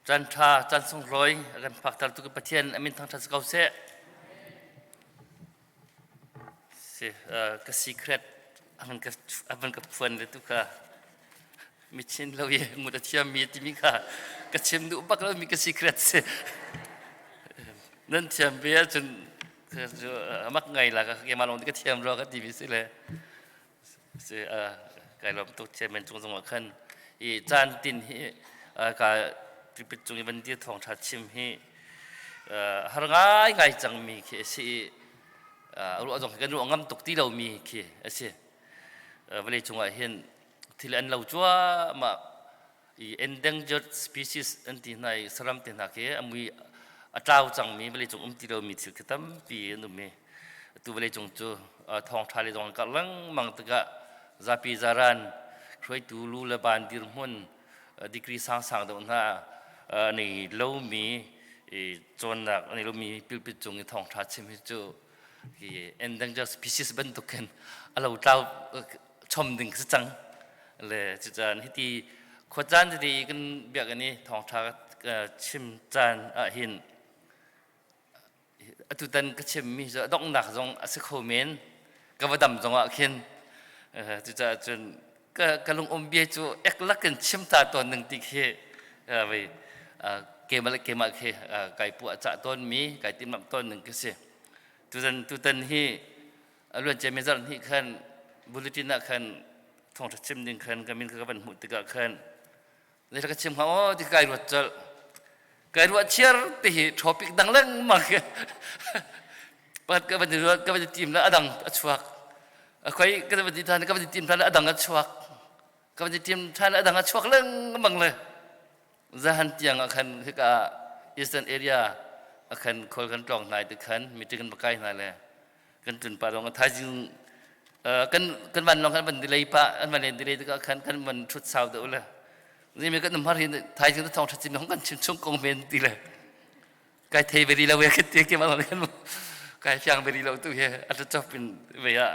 Caan ṭha, caan sunglawi a kan phaktertu kan Pathian a min thangṭhat si ko seh. Si, ka secret a van ka a van ka phuan le tu kha michin lo i ngut a thiammi timi kha ka chim duh bak lomi ka secret si. Nan thiam ve ahcun a mak ngai la ka keimah lawng ka thiam rua ka timi si le Si kai lawm tuk chairman cung zong ah khan i caan tin hi ka pulpit cung i van dir thawngṭha chim hi har ngai ngai cangmi khi a si i ruah zong kan ruah ngam tuk ti lomi khi a si. Vawlei cungah hin thil an lo cuahmah i endangered species an ti hna i saram te hna khi a mui a tlau cangmi vawleicung um ti lomi thil khi tampi an um i atu vawleicung cu thawngṭha le zong karh lengmang tikah zapi zaran hruaitu lu le ban dirhmun degree sangsang deuh hna nei lomi cawnnak nei lomi pilpit cung i thawngṭha chim hi cu hi endangered species bantuk khin a lo tlau chom ding si cang le cucaan hiti khuacaan tete i kan biakinn i thawngṭha chim caan ah hin atutan ka chimmi cu a donghnak zong a si kho men ka va dam zong ah khin cucaah cun ka ka lungum bia cu eklak in chim ta tawn ning ti khi vei keimah le keimah khi kai puah cah tawn mi kai timh tawn ning ka si tutan tutan hi A luanciami zarh hnih khan bulletin ah khan thawngṭha chim ding khan ka min kha ka van hmuh tikah khan zei ka chim hnga aw ti kai ruat colh. Kai ruah chiar ti hi topic dang lengmang khi pakhat ka van ruat ka van tim la a dang a chuak. A khoi ka van ti than ka van tim than a dang a chuak. Ka van tim than a dang a chuak lengmang le Zahan tiang ah khan hika Eastern area a khan khual kan tlawng hna ti khan meeting kan va kai hna le kan tlun pah lawng thaizing kan kan van lawng kan van delay pah an van len delay tikah khan kan van thut sau deuh le zimi kan um har hin thaizing ta thong thachin hong kan chim chung kong men ti le kai thei ve lo ke ti ke ma kan kai fiang ve lo tu he a chop in ve a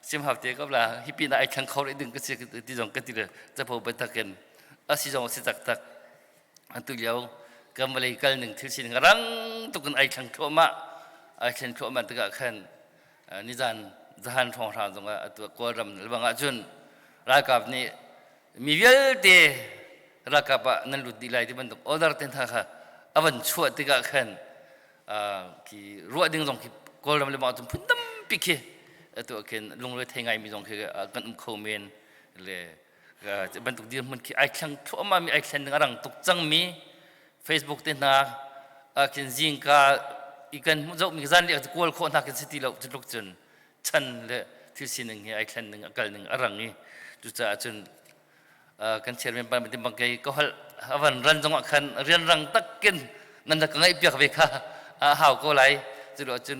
sim hau te ko la hi pin ai thang kho ding ka si ti zong ka ti le chapo batakin a si zong si tak tak atu lio kan vawlei kal ning thil sining rang tukin ai thlang thluahmah ai thlen thluahmah tikah khan nizan zahan hrawnghrang zongah atu kawlram lebang ahcun ralkap nih mi vialte ralkap ah nan lut dih lai ti bantuk order te hna kha a van chuah tikah khan khi ruah ding zong khi kawlram lebang ahcun phun tampi khi atu ah khin lungre thei ngaimi zong khi kan um kho men le bantuk dirhmun khi ai thleng thluahmah mi ai thlen ding a rang tuk cangmi Facebook te hna khin zingka i kan hmuh zoh mi zan liak kawl khawh hna kan si ti lo cu tluk cun chan le thil sining hi ai thlen ning a kal ning a rang i cucaah cun kan chairman pa bang kei ka holh avan ran zong ah khan rian rang takin nan ka ngaih piak ve kha a hau ko lai cu lo cun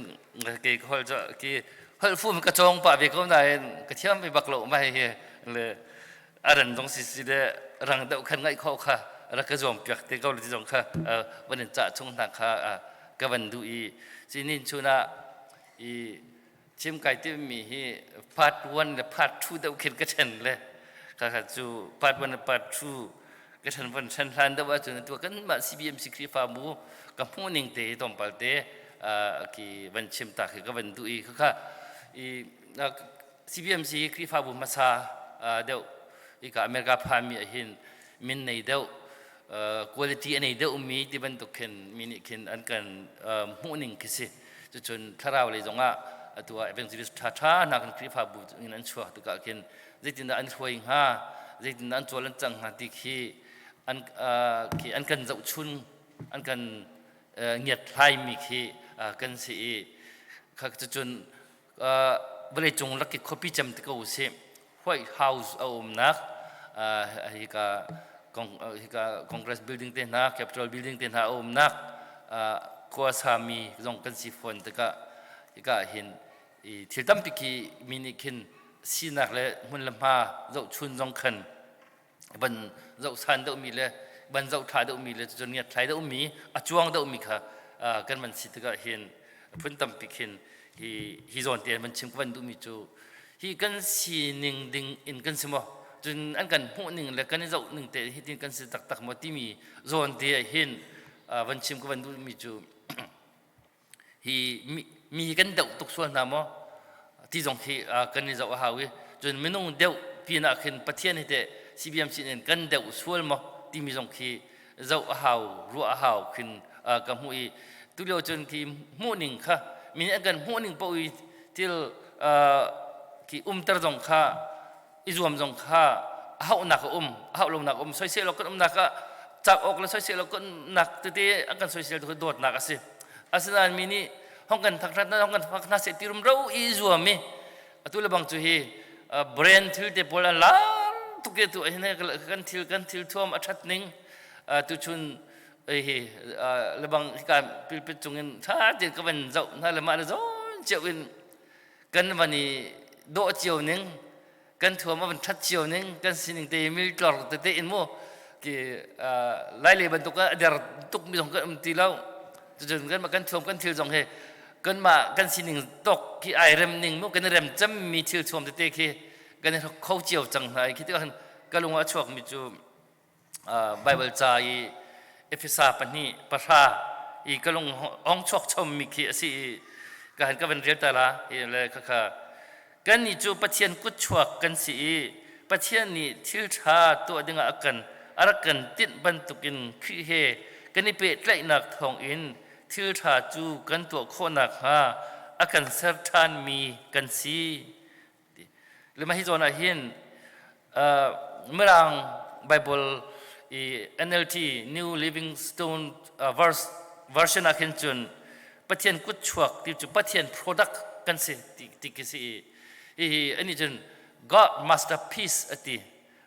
kei ka holh ki holh fum ka cawng pah ve ko nain ka thiam ve bak lo mai hi le a ran zong si si le rang deuh khan ngaih khawh kha rak ka zuam piak te ko ti zong kha van in cah chung hna kha ka van duh i sinin chun ah i chim kai timi hi part 1 le part 2 deuh khin ka ṭhen le ka kha cu part 1 le part 2 ka ṭhen von ṭhen hlan deuh ahcun tu kan mah CBMC Khrihfabu ka hmuh ning te tlawmpal te ki van chim ta khi ka van duh i khakha i CBMC Khrihfabu hmasa deuh i ka America phanmi ahhin min nei deuh quality a nei deuhmi ti bantuk khin mi nih khin an kan hmuh ning khi si cucun thlarau lei zongah atu ah evangelist ṭha ṭha hna kan Khrihfabu in an chuak tikah khin zeitindah an hruai hnga zeitindah an cawl an cang hnga ti khi an khi an kan zohchun an kan ngiat hlaimi khi kan si i kha cucun vawleicung laki khuapi cem ti ko usih White House a umnak hika hika Congress building te hna Capitol building te hna a umnak khua sami zong kan si fawn tikah hika hin i thil tampi khi mi nih khin sinak le hmun le hma zohchun zong khan van zohsan deuhmi le van zohṭha deuhmi le cun ngiatthlai deuhmi a cuang deuhmi kha kan van si tikah hin phun tampi khin hi hi zawn te van chim ka van duhmi cu hi kan sining ding in kan si maw? Cun an kan hmuh ning le kan i zoh ning te hitin kan si taktak maw timi zawn te ah hin van chim ka van duhmi cu hi mi hi kan deuh tuk sual hna maw ti zong khi kan i zoh a hau i cun minung deuh pinah khin Pathian hi teh CBMC in kan deuh sual maw timi zong khi zoh a hau ruah a hau khin ka hmuh i tulio cun khi hmuh ning kha mi nih an kan hmuh ning paoh i thil khi umter zong kha i zuam zong kha a hauhnak a um a hauh lonak a um. Soisel awk kan umnak ah cak awk le soisel awk kan umnak tete an kan soisel tu dawtnak a si. Asinain mi nih hong kan thangṭhat hna, hong kan fak hna seh ti rumro i zuam i atu le bang cu hi brand thil te pawl an lar tuk ke tu hin kan thil thuam a ṭhat ning tuchun hi lebang hika pilpit cungin ṭha tein ka van zoh hna le mah le zawn cio in kan van i dawh cio ning, kan thuam a van ṭhat cio ning, kan sining te miltlor tete in mu ki Lailei bantuk a der tuk mi zong kan um ti lo. Cucun kan kan thuam kan thil zong hi kanmah kan sining tawk khi ai rem ning mu, kan i rem cem mi thil thuam tete khi kan i kho cio cang hna i khi tikah ka lung ah a chuak mi cu Baibal ca i Efesa 2:10 i ka lung ong chuak chommi khi a si i ka han ka van rel ta la. Hi le khakha kannih cu Pathian kutchuak kan si i Pathian nih thil ṭha tuah dingah a kan a rak kan tinh bantukin Khrih he kan i pehtlaihnak thawngin thil ṭha cu kan tuah khawh nakhnga a kan ser ṭhanmi kan si. Le mah hi zawn ah hin Mirang Bible i NLT, New Living Stone verse version ah khin cun Pathian kutchuak ti cu Pathian product kan si ti khi si i hihi ani cun God masterpiece a ti.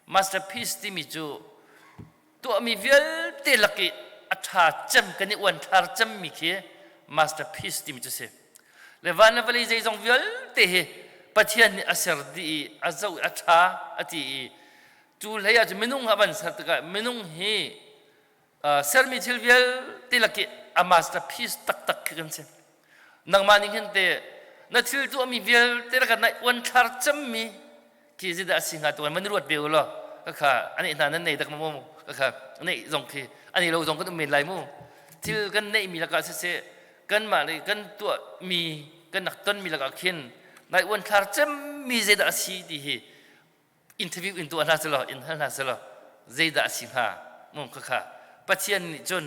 Masterpiece timi cu tuahmi vialte lak i a ṭha cem, kan i uanthlar cemmi khi masterpiece timi cu si. Le van le vawlei zeizong vialte hi Pathian nih a ser dih i a zoh i a ṭha a ti i cu hlei ah cun minung a van ser tikah minung hi sermi thil vialte lak i a masterpiece taktak khi kan si. Nangmah ning hin te na thil tuahmi vialte lakah na uanthlar cemmi khi zeidah a si hnga tu man ruat ve u law kha ani hna nan nei dak mu kha nei zong khi ani lo zong kan um men lai mu. Thil kan neih mi lakah siseh, kanmah le kan tuah mi kan nak ton mi lakah khin nai uan thlar cem mi zeidah a si ti hi interview in tuah hna selaw, in hal hna selaw, zeidah a si hnga mu? Kha kha Pathian nih cun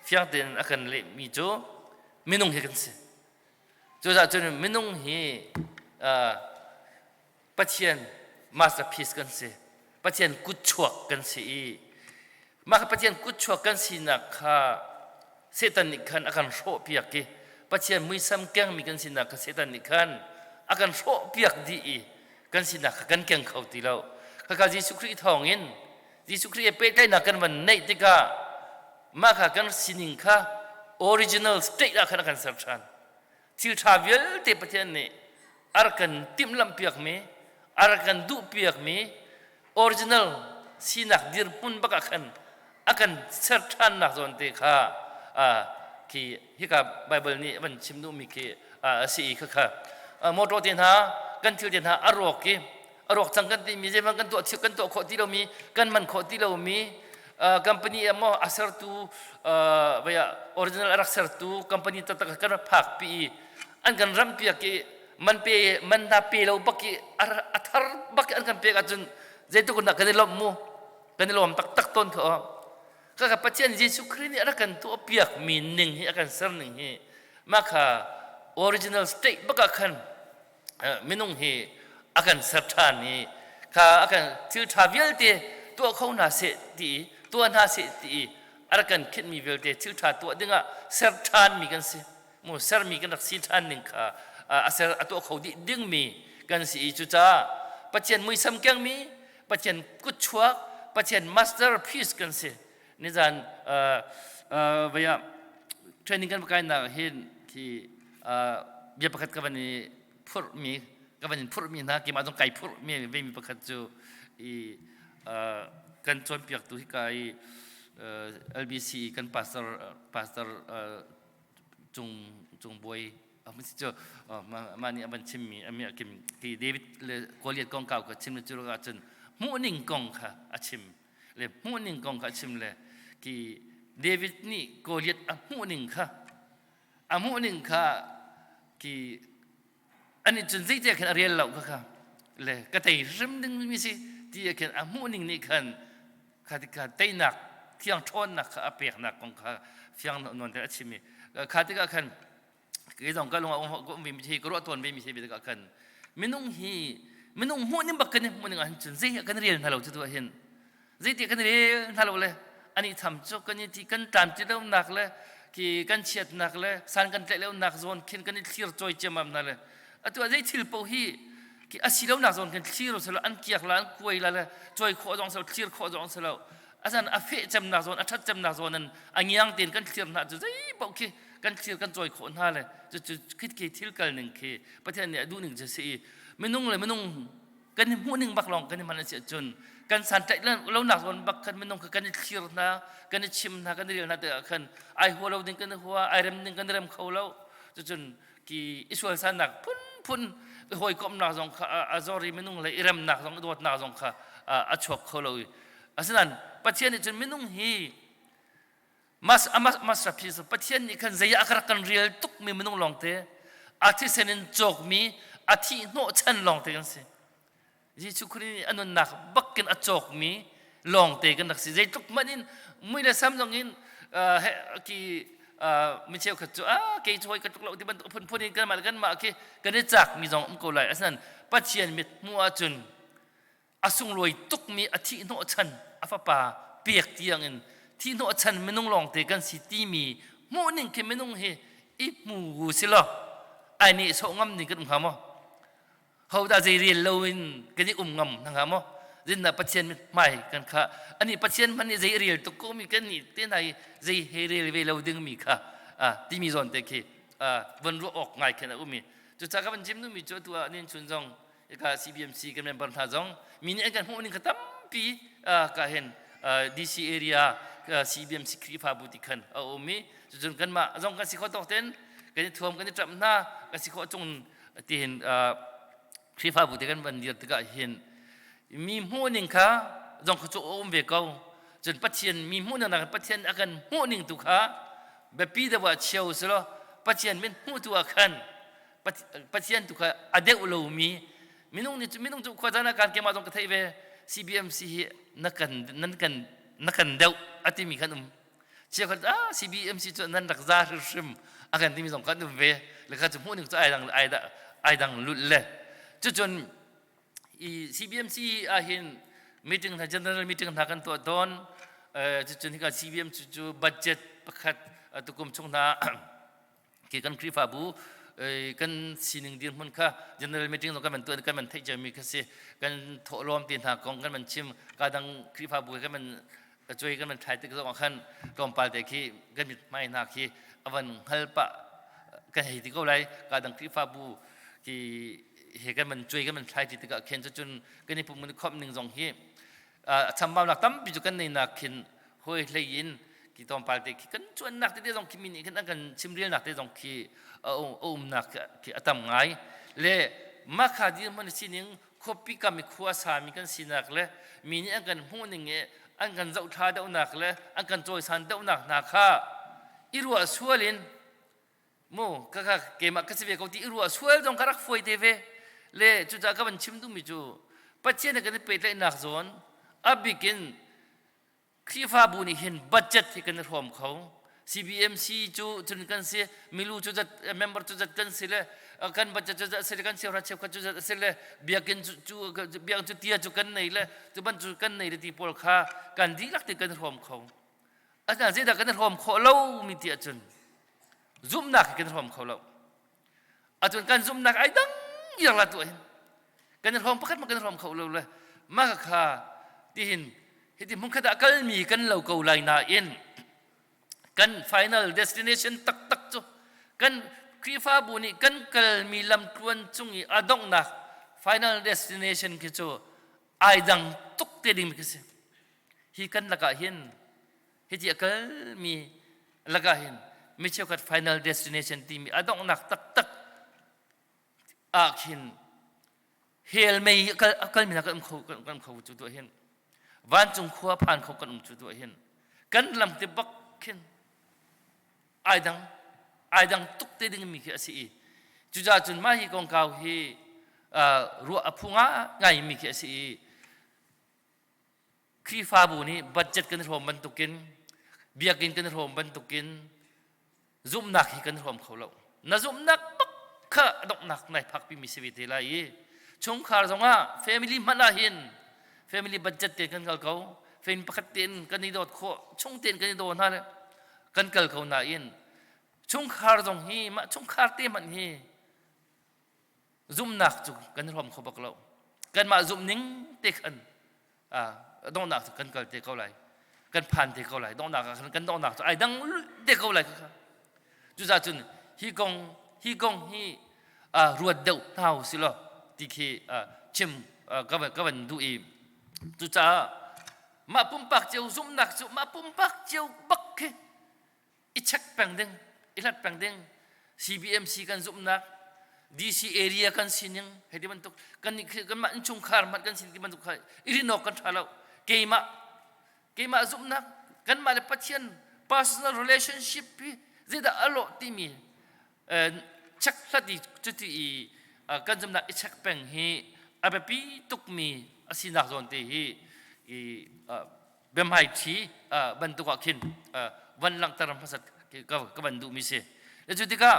fiang tein a kan leh mi cu minung hi kan si. Cucaah cun minung hi Pathian masterpiece kan si. Pathian kutchuak kan si i mah Pathian kutchuak kan sinak kha Satan nih khan a kan hrawhpiak i Pathian muisam kengmi kan sinak kha Satan nih khan a kan hrawhpiak dih i kan sinak kha kan keng kho ti lo. Khaka Jesuh Khrih thawngin, Jesuh Khrih he pehtlaihnak kan van neih tikah mah kha kan sining kha original state ah khan a kan ser ṭhan. Thil ṭha vialte Pathian nih a rak kan timhlamhpiakmi, a rak kan duhpiakmi original sinak dirhmun bak ah khan a kan ser ṭhannak zawn te kha khi hika Bible nih a van chim duhmi khi a si i khakha motor te hna, kan thil te hna a rawk i a rawk cang kan timi, zeihmanh kan tuah kan tuah khawh ti lomi, kan man khawh ti lomi company maw a sertu vaya original a rak sertu company taktak kan rak phak pi i an kan ram piak i man pe man na pe lo bak i a thar bak an kan pek ahcun zeitluk in dah kan i lawmh mu, kan i lawm taktak tawn kha. Kaka Pathian Jesuh Khrih nih a rak kan tuah piak mi ning hi, a kan ser ning hi, mah kha original state bak ah khan minung hi a kan ser ṭhan i kha a kan thil ṭha vialte tuah kho hna seh ti i, tuah hna seh ti i a rak kan khinhmi vialte thil ṭha tuah dingah ser ṭhanmi kan si mu. Sermi kan rak si ṭhan ning kha a ser a tuah kho dih dingmi kan si i cucaah Pathian muisam kengmi, Pathian kutchuak, Pathian masterpiece kan si. Nizan vaya training kan kainak hin khi bia pakhat ka van i phurhmi, ka van in phurhmi hna, keimah zong kai phurhmi vemi pakhat cu i kan cawnpiaktu hika i LBC kan pastor pastor Cung Cung Bawi cu mah nih a van chimmi ami kim ki David le Goliath kongkau ka chim le cu ah cun. Hmuhning kong kha a chim le hmuhning kong kha a chim le ki David nih Goliath a hmuhning kha a hmuhning kha ki ani cun zeite khan a rel lo kha kha le ka tei hrim ding mi si ti khan a hmuhning nih khan kha tikha teinak thiang ṭhawnnak kha a peknak kong kha fiang nawn te a chim i kha tikah khan kei zong ka lung ah um ve mi hi ka ruah tawn ve mi si tikah khan minung hi minung hmuh ning bak kan hmuh ning ah hin cun zei kan rel hna lo cu tu ah hin zeiti kan rel hna lo le ani tham cu kan i ti kan tlam ti lonak le ki kan chiatnak le san kan tlaih lonak zawn khin kan i thlir cawi ciammam hna le atu ah zei thil paoh hi ki a si lonak zawn khin thlir selo an kiak la an kuai la le cawi khawh zong selo thlir khawh zong selo asan a feh cemnak zawn a ṭhat cemnak zawn an a ngiang tein kan thlir hna cu zei paoh khi kan thlir kan cawi khawh hna le cu cu khi thil kal ning khi Pathian nih a duh ning cu si i minung le minung kan i hmuh ning bak lawng kan i hman a si ahcun kan santlaih lonak zawn bak khan minung kha kan i thlir hna kan i chim hna kan i rel hna tikah khan ai hua lo ding kan i hua ai rem ding kan i rem kho lo cucun ki i sualsannak phunphun i hawikomhnak zong kha a zor i minung le i remnak zong i dawtnak zong kha a chuak kho lo i asinain Pathian nih cun minung hi mas masterpiece Pathian nih khan zei ah ka rak kan rel tukmi minung lawngte a thisen in cawkmi a thih hnawhchan lawngte kan si Jesuh Khrih nih a nunnak bakin a cawkmi lawngte kan rak si zeitluk hmanh in mui le sam zong in ki mi cheukhat cu a kei cu hoi ka tluk lo ti bantuk phunphun in kanmah le kanmah khi kan i cakmi zong um ko lai asinain Pathian mit hmuh ahcun a sunglawi tukmi a thih hnawhchan a fapa pek tiangin thih hnawhchan minung lawngte kan si timi hmuhning khi minung hi i hmu si law ai nih sawh ngam ning kan um hnga maw hodah zei rel loin kan i um ngam hna hnga maw zindah Pathian hmai kan kha ani Pathian hmanh nih zei rel tuk ko mi kan nih te hna i zei he rel ve lo ding mi kha timi zawn te khi von ruah awk ngai khin a um i cucaah ka van chim duhmi cu atu ah nin chun zong ka CBMC kan member hna zong mi nih an kan hmuh ning kha tampi ka hin DC area CBMC Khrihfabu ti khan a um i cucun kanmah zong kan si kho tawk ten kan i thuam kan i ṭamh hna kan si khawh chung tihin Khrihfabu te kan van dir tikah hin mi hmuh ning kha zong kha cu a um ve ko cun Pathian mi hmuh ning nak Pathian a kan hmuh ning tu kha biapi deuh ah cheu selaw Pathian min hmuh tu ah khan Pathian tu kha a deuh lomi minung nih minung cu khua caan ah kan keimah zong ka theih ve CBMC hi na kan nan kan na kan deuh a timi kan um chia khat ah CBMC cu nan rak za hrimhrim a kan timi zong kan um ve le kha cu hmuh ning cu ai dang ai ai dang lulh le cucun i CBMC ah hin meeting hna general meeting hna kan tuah tawn cucun hika CBMC cu budget pakhat tukum chung hna khi kan Khrihfabu kan sining dirhmun kha general meeting zong kan van tuah kan van theih ciami kha si kan thawhlawm te hna kong kan van chim ka dang Khrihfabu kan van cuai kan van thlai tik zong ah khan tlawmpal te khi kan mithmai hna khi a van hngal pah kan hei ti ko lai ka dang Khrihfabu khi he kan van cuai kan van thlai ti tikah khin cun kan i pum kan i khawmh ning zong hi a chambaunak tampi cu kan neinak khin hawi hlei in ki tlawmpal te khi kan cuannak tete zong khi mi nih khin an kan chimrelnak te zong khi a umnak khi a tam ngai le mah kha dirhmun sining khuapi kam i khua sami kan sinak le mi nih an kan hmuh ning i an kan zohthla deuhnak le an kan cawisan deuhnak hna kha i ruah sual in mu ka ka keimah ka si ve ko ti i ruah sual zong ka rak fuai te ve le cucaah ka van chim duhmi cu Pathian he kan i pehtlaihnak zawn a bik in Khrihfabu nih hin budget hi kan i hrawm kho CBMC cu cun kan si milu cu zat member cu zat kan si le kan budget cu zat si le kan cheuhra cheukhat cu zat si le biakinn cu biakinn cu tia cu kan nei le cu ban cu kan nei le ti pawl kha kan dihlak te kan i hrawm kho asinain zeidah kan i hrawm khawh lo mi ti ahcun zumhnak hi kan i hrawm kho lo Acun kan zumhnak ai dang iar la tuah hin kan i hrawm pakhat ma kan i hrawm kho lo le mah kha tihin hiti hmunkhat ah kalmi kan lo ko lai nain kan final destination taktak cu kan Khrihfabu nih kan kalmi lamtluan cung i a donghnak final destination khi cu ai dang tuk te ding khi si hi kan lakah hin hiti a kalmi lakah hin mi cheukhat final destination timi a donghnak taktak ah khin. Hell mei a kalmi hna kan um kho kan um kho cu tuah hin vancung khua phan kho kan um cu tuah hin kan lam te bak khin ai dang ai dang tuk te ding mi khi a si i cucaah cun mah hi kongkau hi ruah a phu ngai mi khi a si i Khrihfabu nih budget kan hrawm bantukin biakinn kan hrawm bantukin zumhnak hi kan hrawm kho lo. Na zumhnak bak kha a donghnak nai phakpi mi si ve te lai i chungkhar zongah family hmanh ah hin family budget te kan kal ko family pakhat tein kan i dawt khawh chung tein kan i daw hna le kan kal ko nain chungkhar zong hi mah chungkhar te hmanh hi Zumhnak cu kan i hrawm kho bak lo. Kanmah zumh ning te khan donghnak cu kan kal te ko lai. Kan phan te ko lai. Donghnak ah khan kan donghnak cu ai dang te ko lai kha. Cucaah cun hi kong hi kong hi ruat deuh hna u si law ti khi chim ka van duh i cucaah mah pumpak cio zumhnak cu mah pumpak cio bak khi i check peng ding i hlat peng ding CBMC kan zumhnak DC area kan sining hei ti bantuk kan kanmah innchungkhar hmanh kan sin ti bantuk kha i rin awk kan ṭha lo keimah keimah zumhnak kanmah le Pathian personal relationship hi zeidah a lawh timi check hlat i cuti i kan zumhnak i check peng hi a biapi tukmi a sinak zawn te hi i biahmaiṭhi bantuk ah khin van langhter hmasat ka van duhmi si. Le cu tikah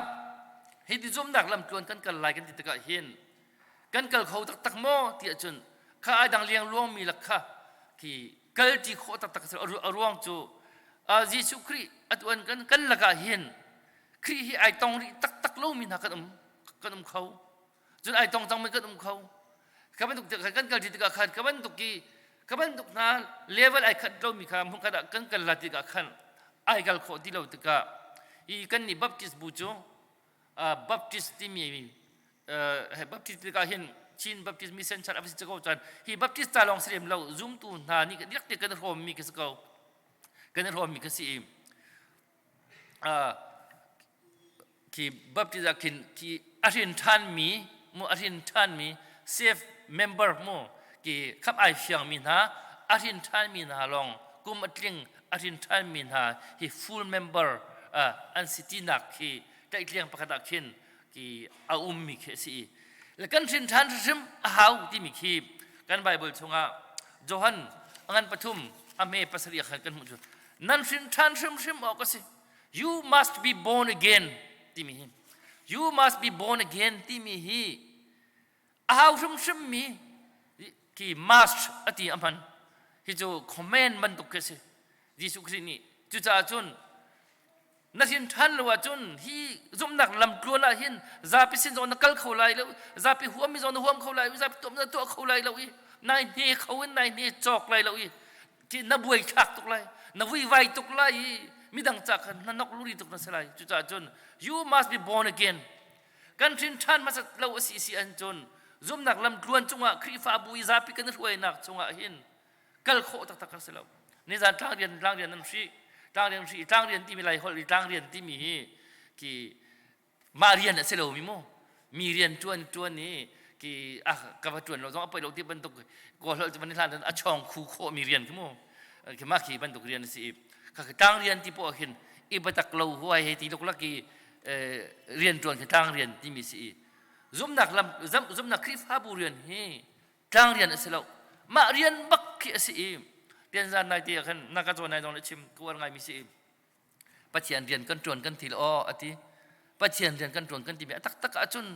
hi ti zumhnak lamtluan kan kal lai kan ti tikah hin kan kal kho taktak maw ti ahcun kha ai dang liang luangmi lak kha khi kal ṭi khawh taktak a ruang cu Jesuh Khrih atuan kan kan lakah hin Khrih hi ai tong rih taktak lomi hna kan um kan um kho cun ai tong cangmi kan um kho ka bantuk tikah kan kal tikah khan ka bantuk i ka bantuk hna level ai khat lomi kha hmun khat ah kan kal la tikah khan ai kal khawh ti lo tikah i kan nih Baptist bu cu Baptist timi Baptist tikah hin Chin Baptist Mission Church a si ko cun hi Baptist ca lawng si lem lo zumtu hna nih diak te kan hrawmmi ka si ko kan hrawmmi ka si i khi baptist ah khin khi a hrin ṭhanmi mu a hrin ṭhanmi safe member mu ki khap ai fiangmi hna a hrin ṭhanmi hna lawng kum a tling a hrin ṭhanmi hna hi full member an si tinak khi tlaihtleng pakhat ah khin ki a ummi khi a si i le kan hrin ṭhan hrim a hau timi khi kan Bible chungah Johan a ngan pathum a hme pasarih ah khan kan hmuh cu nan hrin ṭhan hrimhrim awk a si You must be born again timi hi you must be born again timi hi a hau hrimhrim mi ki must a ti a hman hi cu command bantuk khi a si Jesuh Khrih nih cucaah cun na hrin ṭhan lo ahcun hi zumhnak lamtluan ah hin zapi sin zong na kal kho lai lo zapi huam mi zong na huam kho lai zapi tuah na tuah kho lai lo i nai hne kho in nai hne cawk lai lo i Ti na buai thlak tuk lai na vuivai tuk lai i midang ca khan na nok luri tuk na si lai cucaah cun you must be born again kan hrin ṭhan hmasat lo a si si an cun zumnak lam tluan cungah Khrihfabu i zapi kan hruainak cungah hin kal khawh taktak a si lo nizan tlangrian tlangrian nan hri tlangrian hri tlangrian timi lai holh i tlangrian timi hi ki mah rian a si lomi mu mi rian ṭuan ṭuan i ki a ka va ṭuan lo zong a poi lo ti bantuk kawl holh cu van i hlan a chawng khu khawh mi rian khi mu khi mah khi bantuk rian a si i kha tlang rian ti poah khin i batak lo huai he ti luklak i rian ṭuan khi tlang rian timi si i zumnak lam zumnak Khrihfabu rian hi tlang rian a si lo mah rian bak khi a si i tianzan nai te ah khan na ka cawn nai zong le chim ka uar ngaimi si i Pathian rian kan ṭuan kan ti aw a ti. Pathian rian kan ṭuan kan timi a taktak ahcun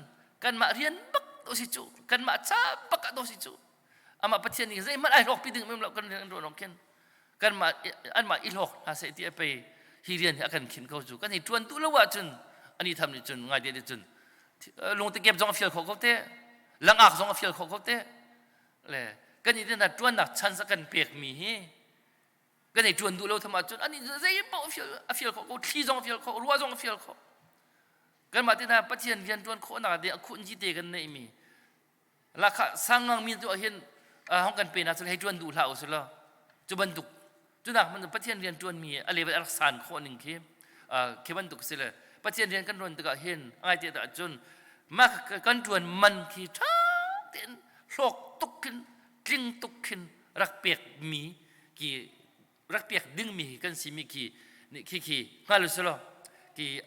kanmah rian bak to si cu kanmah ca bak ah to si cu amah Pathian nih zeihmanh ai hlawkpi ding lo kan rian ṭuan awk khin kanmah anmah i hlawk hna seh ti a pei hi rian hi a kan khin ko cu kan hi ṭuan duh lo ahcun ani tham nih cun ngai te nih cun lungtekep zong a fial khawh ko te langak zong a fial khawh ko te le kan i hna ṭuannak chance a kan pekmi hi kan ei ṭuan duh lo tham ahcun anih zei paoh a fial a fial khawh ko thli zong a fial khawh ruah zong a fial khawh kanmah te hna Pathian rian ṭuan khawhnak ding a khunji te kan neihmi lakha sangang mi tu ahhin hong kan pe na cun hei ṭuan duh hlah usih law cu bantuk cunak hmanh Pathian rian ṭuan mi a level a rak san khawh ning khi khi bantuk si le Pathian rian kan ṭuan tikah hin ngai te ah cun mah kan ṭuan man khi ṭha tein. hlawk tuk khin tling tuk khin rak pekmi ki rak pek dingmi kan simi khi khi khi hngal usih law ki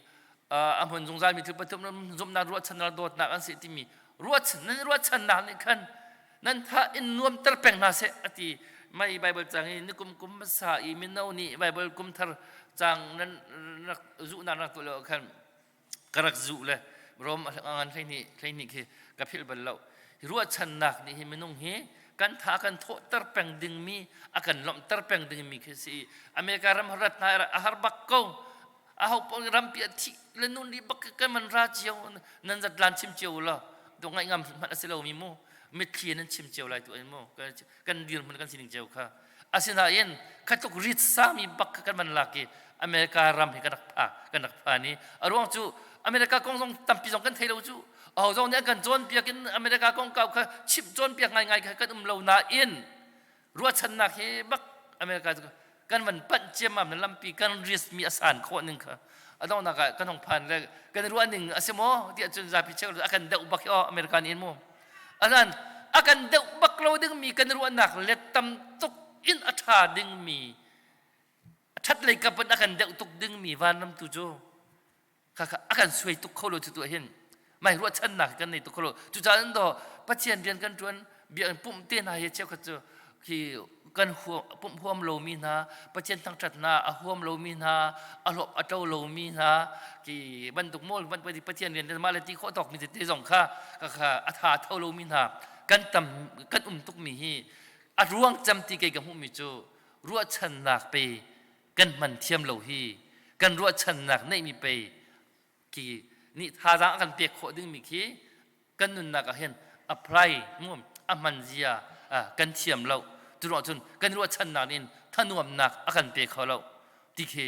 a hmun zungzal mi thil pathum zumhnak ruahchannak dawtnak an si timi ruahchan nan ruahchannak nih khan nan tha in nuamter peng hna seh ati mai Bible cang i nikum kum hmasa i mino nih Bible kum thar cang nan rak zuhnak rak tuah lo khan ka rak zuh le Rom ngan 12 12 khi ka philh bal lo. Hi ruahchannak nih hi minung hi kan tha kan thawhter peng dingmi a kan lawmhter peng dingmi khi si. America ram rat hna a har bak ko. A ho paoh rampi a thih le nun ri bak kan man ra cio nan zatlan chim cio la to ngaih ngam hmanh a si lomi mu mitthli nan chim cio lai tu ai mu kan dirhmun kan sining cio kha Asinain khatluk rit sami bak kha kan van lak i America ram hi kan rak pha kan rak phan i a ruang cu America kong zong tampi zong kan thei lo cu aho zong nih an kan cawnpiak in America kong kau kha chimh cawnpiak ngaingai kha kan um lo nain ruahchannak hi bak America cu kan van panh ciammam na lampi kan risk mi a san khawh ning kha a donghnak ah kan hong phan le kan ruah ning a si maw tiah cun zapi cheu a kan deuh bak hi aw America nih in mu Anan a kan deuh bak lo dingmi kan ruahnak let tam tuk in a ṭha dingmi a ṭhat lei kap in a kan deuh tuk dingmi vanram tu cu kha a kan suai tuk kho lo cu tu hin mai ruahchannak kan nei tuk kho lo cucaah do Pathian rian kan ṭuan biakinn pumh te hna hi cheukhat cu khi kan pumh huam lomi hna Pathian thangṭhatnak a huam lomi hna a hlawp a ṭo lomi hna ki bantuk mawl Pathian rian mah le ti khawh tawkmi tete zong kha kha a tha tho lomi hna kan tam kan um tukmi hi a ruang cem ti kei ka hmuhmi cu ruahchannak pe kan hman thiam lo hi kan ruahchannak neihmi pe khi nih thazaang a kan pek khawh dingmi khi kan nunnak ah hin apply mu a hman zia kan thiam lo cu ruang cun kan ruahchannak in thanuamnak a kan pe kho lo ti khi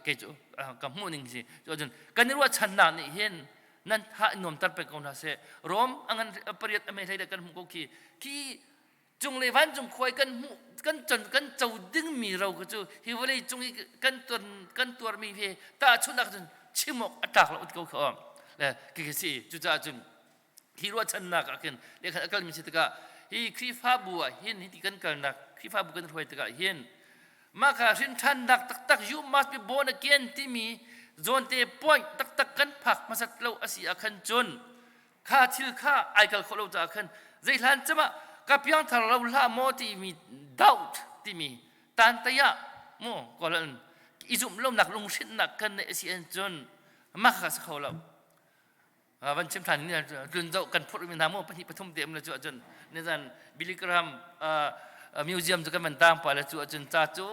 kei cu ka hmuh ning si cun kan i ruahchannak nih hin nan tha in nuamter peng ko hna seh Rom a ngan pariat a mei hlei kan hmuh ko khi khi cung le vancung khuai kan hmuh kan con kan co dingmi ro kha cu hi vawlei cung i kan tuan kan tuarmi hi tahchunhnak cun chim awk a tlak lo ko kha le khi si cucaah cun hi ruahchannak ah khin lehkhan a kalmi si tikah hi Khrihfabu ah hin hi ti kan kalnak Khrihfabu kan hruai tikah hin mah kha hrinṭhannak taktak you must be born again timi zawnte point taktak kan phak hmasat lo a si ah khan cun kha thil kha ai kal khawh lo caah khan zei hlan cem ah ka piangthar lo hlah maw timi doubt timi tantaya mu kolan i zumh lonak lunghrinnak kan neih a si ahcun mah kha si kho lo van chim than ni tlun zoh kan phurh mi hna mu pahnih pathum te um le cu ahcun nizan Billy Graham museum cu kan van tang pa le cu ahcun ca cu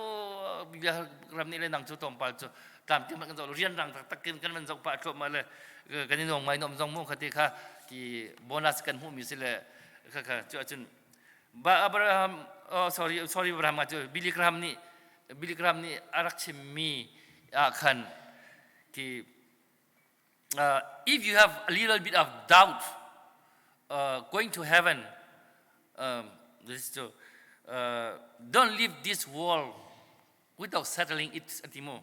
Billy Graham nih le nang cu tlawmpal cu tlamtling kan zoh rian rang taktak in kan van zoh pah thluahmah le kan i nuam ngai nuam zong mu khati kha ki bonus kan hmuhmi si le kha kha cu ahcun ba Abraham oh sorry sorry Abraham cu Billy Graham nih Billy Graham nih a rak chimmi ah khan ki if you have a little bit of doubt going to heaven this to don't leave this world without settling it a ti mu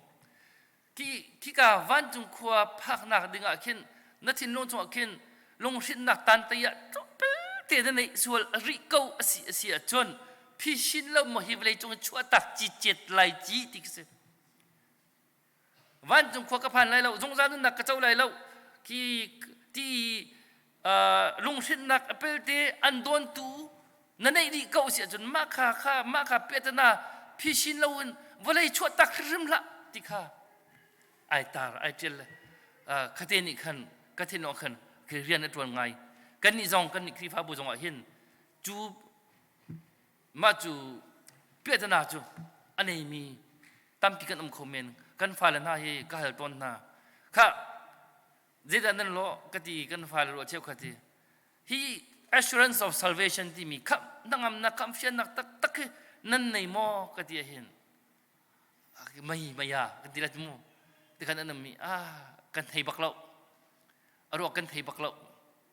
khi khika vancung khua phaknak dingah khin na thinlung chungah khin lunghrinnak tan te ah tlawmpal te na neih sual a rih ko a si a si ahcun phishin lo maw hi vawlei cung chuahtak ci cet lai ci ti khi si Vancung khua ka phan lai lo, zungzal nunnak ka co lai lo. Khi ti lunghrinnak a pelte an dawntu na neih dih ko si ahcun mah kha kha mah kha piahtana phisin loin vawlei chuah tak hrimhrim hlah ti kha ai tar ai ṭial le khate nih khan ka thinlung khan rian a ṭuan ngai kannih zong kannih Khrihfabu zong ah hin cu Mah cu piahtana cu a neimi tampi kan um kho men. Kan fale hna hi ka hal tawn hna. Khah, zeidah nan lawh ka ti kan fale ruah cheukhat hi. Hi assurance of salvation timi khamh hnangamnak khamhfiannak taktak hi nan nei maw ka ti ahhin mei mei ah kan ti lai mu tikhan an um i ah kan thei bak lo a ruak kan thei bak lo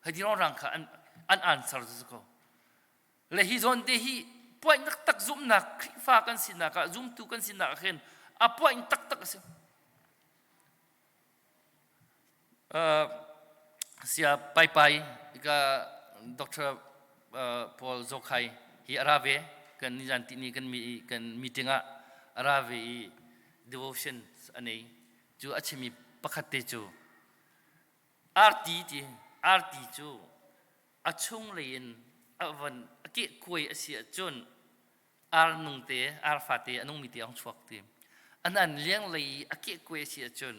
hei ti rang kha an an answer cu ko Le hi zawn te hi point taktak zumhnak Khrihfa kan sinak ah zumtu kan sinak ah khin a point taktak a si. Sia Pai Pai ka Dr. Paul Zokhai hi a ra ve kan nizan tihni kan mi kan meeting ah a ra ve i devotion a nei cu a chimi pakhat te cu arti ti arti cu a chunglei in a van a kehkuai a si ahcun ar nung te ar fate a nungmi te a hung chuak ti an an lenglei i a kehkuai a si ahcun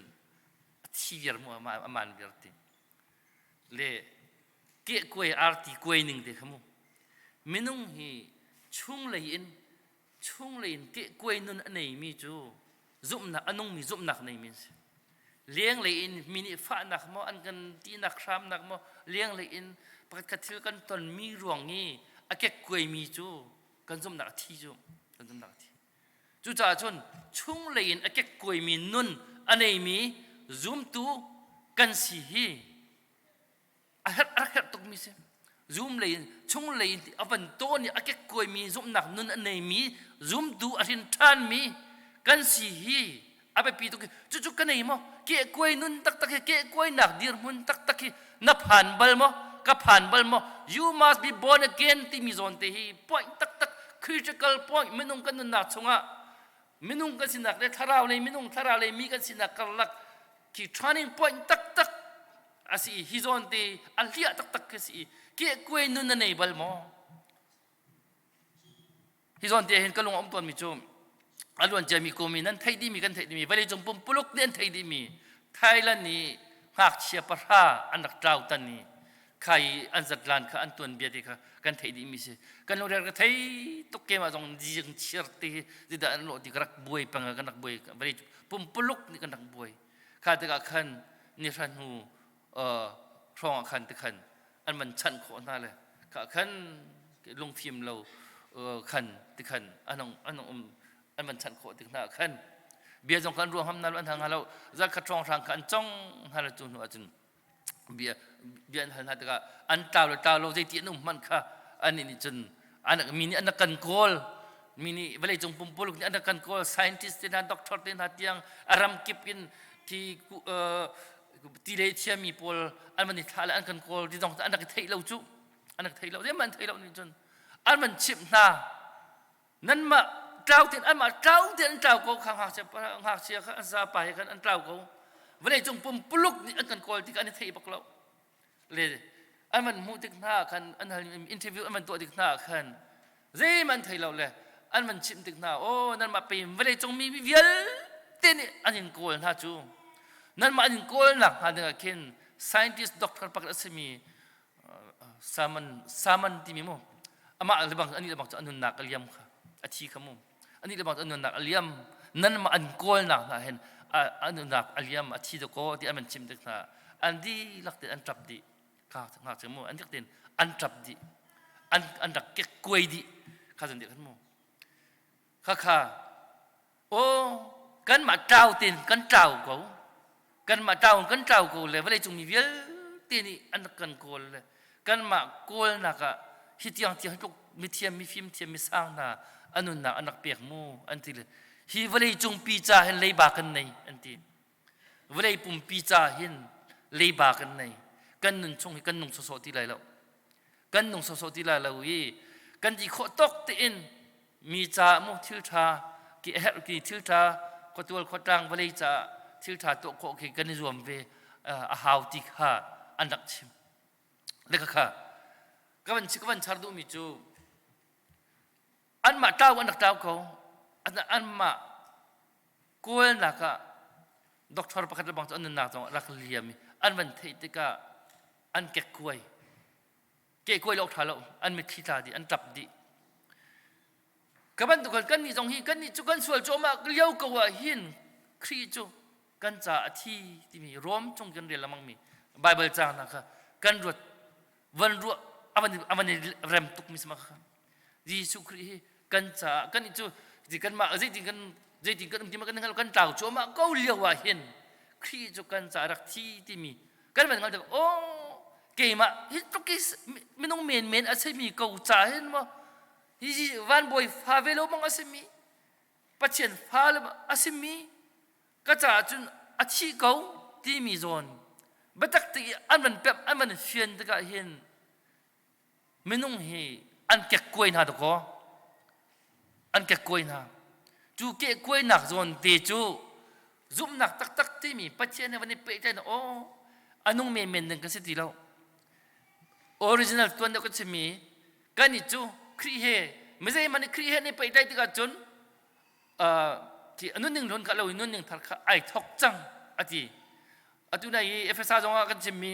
a thi viar mu a man viar ti le kehkuai arti kuai ning te kha mu minung hi chunglei in chunglei in kehkuai nun a neimi cu zumhnak a nungmi zumhnak neimi an si lenglei in mi nih fahnak maw an kan tinak hramnak maw lenglei in pakhat khat thil kan tonmi ruang i a kekkuaimi cu kan zumhnak a thi cu kan zumhnak a thi cucaah cun chunglei in a kekkuaimi nun a neimi zumtu kan si hi a herh a herh tukmi si zum lei in chung lei in a van tawn i a kekkuaimi zumhnak nun a neimi zumtu a hrin ṭhanmi kan si hi a biapi tuk cucu ka nei maw kehkuai nun taktak hi kehkuainak dirhmun taktak hi na phan bal maw ka phan bal maw you must be born again timi zawn te hi point taktak critical point minung kan nunnak chungah minung kan sinak le thlarau lei minung thlarau lei mi kan sinak karlak khi turning point taktak a si i hi zawn te a hliah taktak khi si i kehkuai nun na nei bal maw hi zawn te hin ka lung a um tawnmi cu a luan ciami kum i nan theih dihmi kan theih dihmi vawleicung pumpuluk nih an theih dihmi Thailand i ngakchia pahra an rak tlau tan i kha i an zatlan kha an tuan bia te kha kan theih dihmi si kan lungre ka thei tuk ke mah zong jing chiar te hi zeidah an lawh ti ka rak buai peng kan rak buai vawlei pumpuluk nih kan rak buai Kha tikah khan ni hra hnu hrawng ah khan tikhan an van chanh khawh hna le kha khan lungfim lo khan tikhan an an um an van chanh khawh tik hna khan bia zong kan ruang ham na lo an hang lo zakhat hrawng hrang kha an cong hna le cu hnu ahcun bia bia an hal hna tikah an tlau le tlau lo zeiti an um hmanh kha an nih cun an mi nih an kan kawl mi nih vawleicung pumpuluk nih an kan kawl scientist te hna doctor te hna tiang a ram kip in thi ti lei thiami pawl an van i thlah le an kan kawl ti zong an rak i theih lo cu an rak theih lo zeihmanh an theih lo nih cun an van chimh hna Nanmah tlau tein anmah tlau tein an tlau ko kha ngakchia ngakchia kha an zapa he khan an tlau ko vawleicung pumpuluk nih an kan kawl tik an i thei bak lo le an van hmuh tik hna khan an hal interview an van tuah tik hna khan zeihmanh an thei lo le an van chimh tik hna oh nanmah pe vawleicung mi vialte nih an in kawl hna cu nanmah an in kawlnak hna dingah khin scientist doctor pakhat a simi Saman Saman timi mu amah le bang anih le bang cu a nunnak a liam kha a thi kha mu anih le bang cu a nunnak a liam nan mah an kawlnak hna hin a nunnak a liam a thi dakaw ti an van chim tik hna an dihlak tein an ṭap dih kha ngakchia mu an dik tein an ṭap dih an an rak kekkuai dih kha zan dih khan mu kha kha Aw, kanmah tlau tein kan tlau ko. Kanmah tlau in kan tlau ko le vawleicung mi vialte nih an rak kan kawl le kanmah kawlnak ah hi tiang tiang tluk mithiam mifim thiam misang hna an nunnak an rak pek mu an ti le hi vawleicung pi ca hin leiba kan nei an ti. Vawlei pumpi ca hin leiba kan nei. Kan nun chung hi kan nung sawsawh ti lai lo. Kan nung sawsawh ti lai lo i kan ti khawh tawk tein mi caah mu thil ṭha ki a herh ki thil ṭha khuatual khuatlang vawlei caah thil ṭha tuah khawh khi kan i zuam ve a hau ti kha an rak chim le kha ka van ka van char duhmi cu anmah tlau an rak tlau ko anmah kawlnak ah doctor pakhat le bang cu an nunnak zong rak liam i an van theih tikah an kekkuai kehkuai lo ṭha lo an mitthli tla dih an ṭap dih ka bantuk kan kan nih zong hi kan nih cu kan sual cuahmah lio ko ah hin Khrih cu kan ca a thi timi Rom chung kan rel lengmang mi Bible caang hna kha kan ruat van ruah avan avan i rem tuk mi sama kha Jesuh Khrih hi kan caah kan nih cu kanmah zeitin kan zeitin kan um ti ma kan hngal kan tlau cuahmah ko lio ah hin Khrih cu kan ca rak thi timi kan van hngal tik oh keimah hi tluk hi minung menmen a simi ko ca hin maw hi van bawi fa ve lo bang a simi Pathian fa le a simi ka caah cun a thi ko timi zawn biatak te i an van pemh an van fian tikah hin. Minung hi an kekkuai hna dakaw. An kekkuai hna. Cu kehkuainak zawn te cu zumhnak taktak timi Pathian he van i pehtlaih aw a nung menmen ding kan si ti lo. Original tuan deuh kan chimmi kan i cu Khrih he mizei man i Khrih he an i pehtlaih tikah cun nunning hlun kha lo i nunning thar kha ai thok cang a ti. Atu nai i Efesa zong ah kan chimmi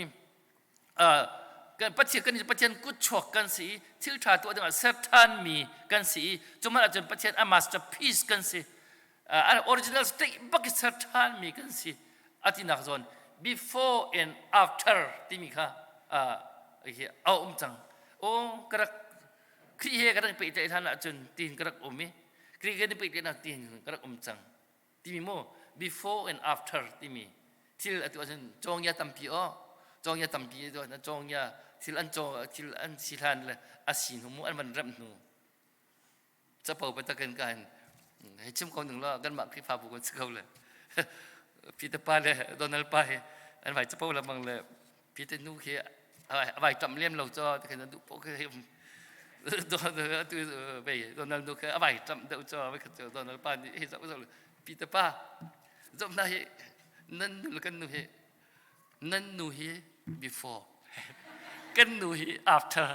Pathian kan Pathian kutchuak kan si i thil ṭha tuah dingah ser ṭhanmi kan si i cuhmanh ahcun Pathian a masterpiece kan si original state bak i ser ṭhanmi kan si a tinak zawn before and after timi kha a um cang aw ka rak Khrih he ka rak pehtlaih hlan ahcun tiin ka rak um i Khrih he kan i pehtlaihnak tiin ka rak um cang timi mu before and after timi thil atu ahcun cawngya tampi aw cawngya tampi cawngya thil an caw thil an si hlan le a si hnu mu an van remh hnu capo patakin ka hin hei chim ko ning law kanmah Khrihfabu kan si ko le Peter pa le Donald pa hi an vai capo lamang le Peter nu khi a vai tam lem lo cho ti khan duh po khi tu bei Donald nu khi a vai tam deuh cho vai khat Donald pa nih hi zoh zoh Peter pa zom na hi nan nu kan nu hi nan nu hi before kan nu hi after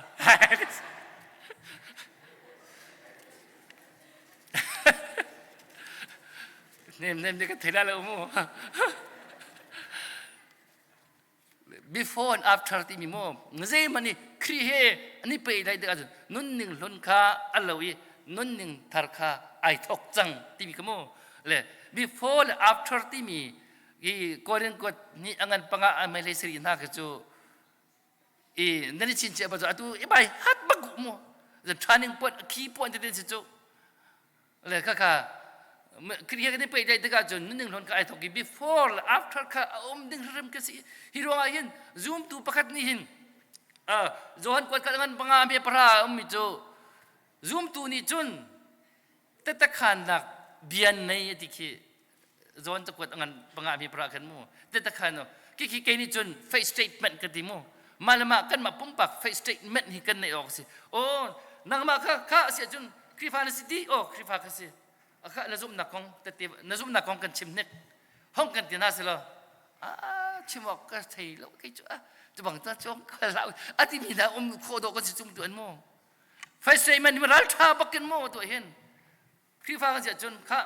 nem nem ni ka thei la lo mu before and after timi mu zeihmanh i Khrih he an i peih lai tikah cun nunning hlun kha a lo i nunning thar kha ai thok cang timi kha mu le before le after timi i Korin kuat nih a ngan panga a mei hlei sari hna khi cu i nan i chinchiah ba cu atu i bai hat bak mu the turning point key point te si cu le khakha Khrih kan i pehtlaih tikah cun nunning hlawn kha ai thawk i before le after kha a um ding hrim ka si hi ruangah hin zumtu pakhat nih hin Johan kuat khat ngan panga me para ummi cu zumtu nih cun tetakhannak bian nei ti khi John cakuat ngan panga mi para khan mu tetakhan khi khi kei nih cun faith statement ka ti mu mah le mah kanmah pumpak faith statement hi kan neih awk a si oh nangmah kha kha a si ahcun Khrihfa na si ti oh Khrihfa ka si kha na zumhnak kong tete na zumhnak kong kan chim hnik hong kan ti hna si lo ah chim awk ka thei lo kei cu ah cu bang ta chuang ka lau a ti mi hna um khawh dawh kan si chung tu an mu faith statement ral tha bakin mu tu hin Khrihfa kan si ahcun kha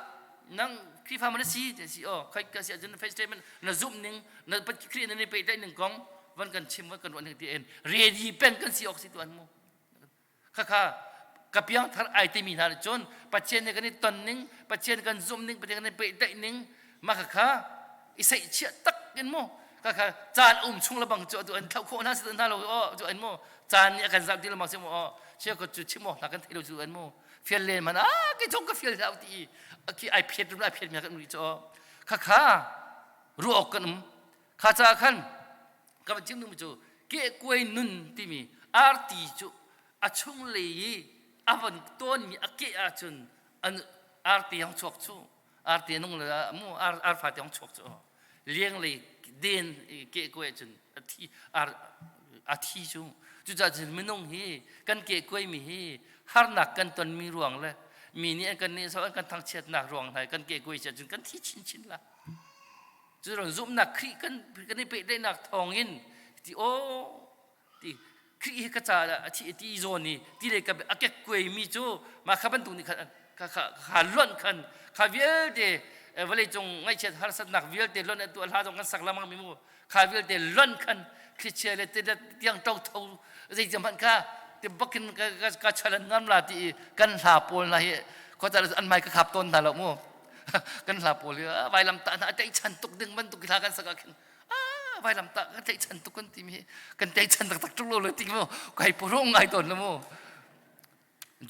nang Khrihfa man na si ti si aw khai ka si ahcun faith statement na zumh ning na Khrih na ni pehtlaih ning kong van kan chim van kan ruah ning ti en ready peng kan si awk si tu an mu khakha ka piang thar ai timi hna nih cun Pathian nih kan i ton ning Pathian kan zumh ning Pathian kan i pehtlaih ning mah khakha i seihchiah tak in mu khakha caan um chung lebang cu atu an thlauh khawh hna si hna lo aw cu an mu caan nih a kan zam ti lemang si mu aw chia ko cu chim awk hna kan thei lo cu an mu fial len man a ke chong ka fial hau ti khi ai phiat rum ai phiat mi kan ri cho kha kha ruah awk kan um kha cha khan ka van chim nu cu ke kuai nun timi arti cu a chung lei i a van tawn mi a ke ahcun an arti hong chuak chu arti nung le mu ar ar fa te hong chuak chu liang lei den ke kuai cun a thi ar a thi cu cucaah cun minung hi kan ke kuai mi hi harnak kan ton mi ruang le mi nih an kan nih so an kan thangchiatnak ruang hna kan ke kuai cun kan thi chinchin la cu ron zumhnak Khrih kan kan i pehtlaihnak thawngin ti aw ti Khrih hi ka caah a thi ti zawn i ti le ka a kekkuai mi cu mah kha bantuk nih khan kha kha kha lonh khan kha vialte vawlei cung ngaihchiat harsatnak vialte lonh atu hla zong kan sak lamang mi mu kha vialte lonh khan thlichia le tiang to tho zei hmanh kha ti bakin ka ka chalan ngam la ti kan hla pawl na hi khota an mai ka khap ton hna lo mu kan hla pawl hi vailam ta na tei chan tuk ding bantuk hla kan sak ah khin ah vailam ta kan tlaihchan tuk kan timi kan tlaihchan taktak tuk lo le ti mu kai purung ngai tawn lo mu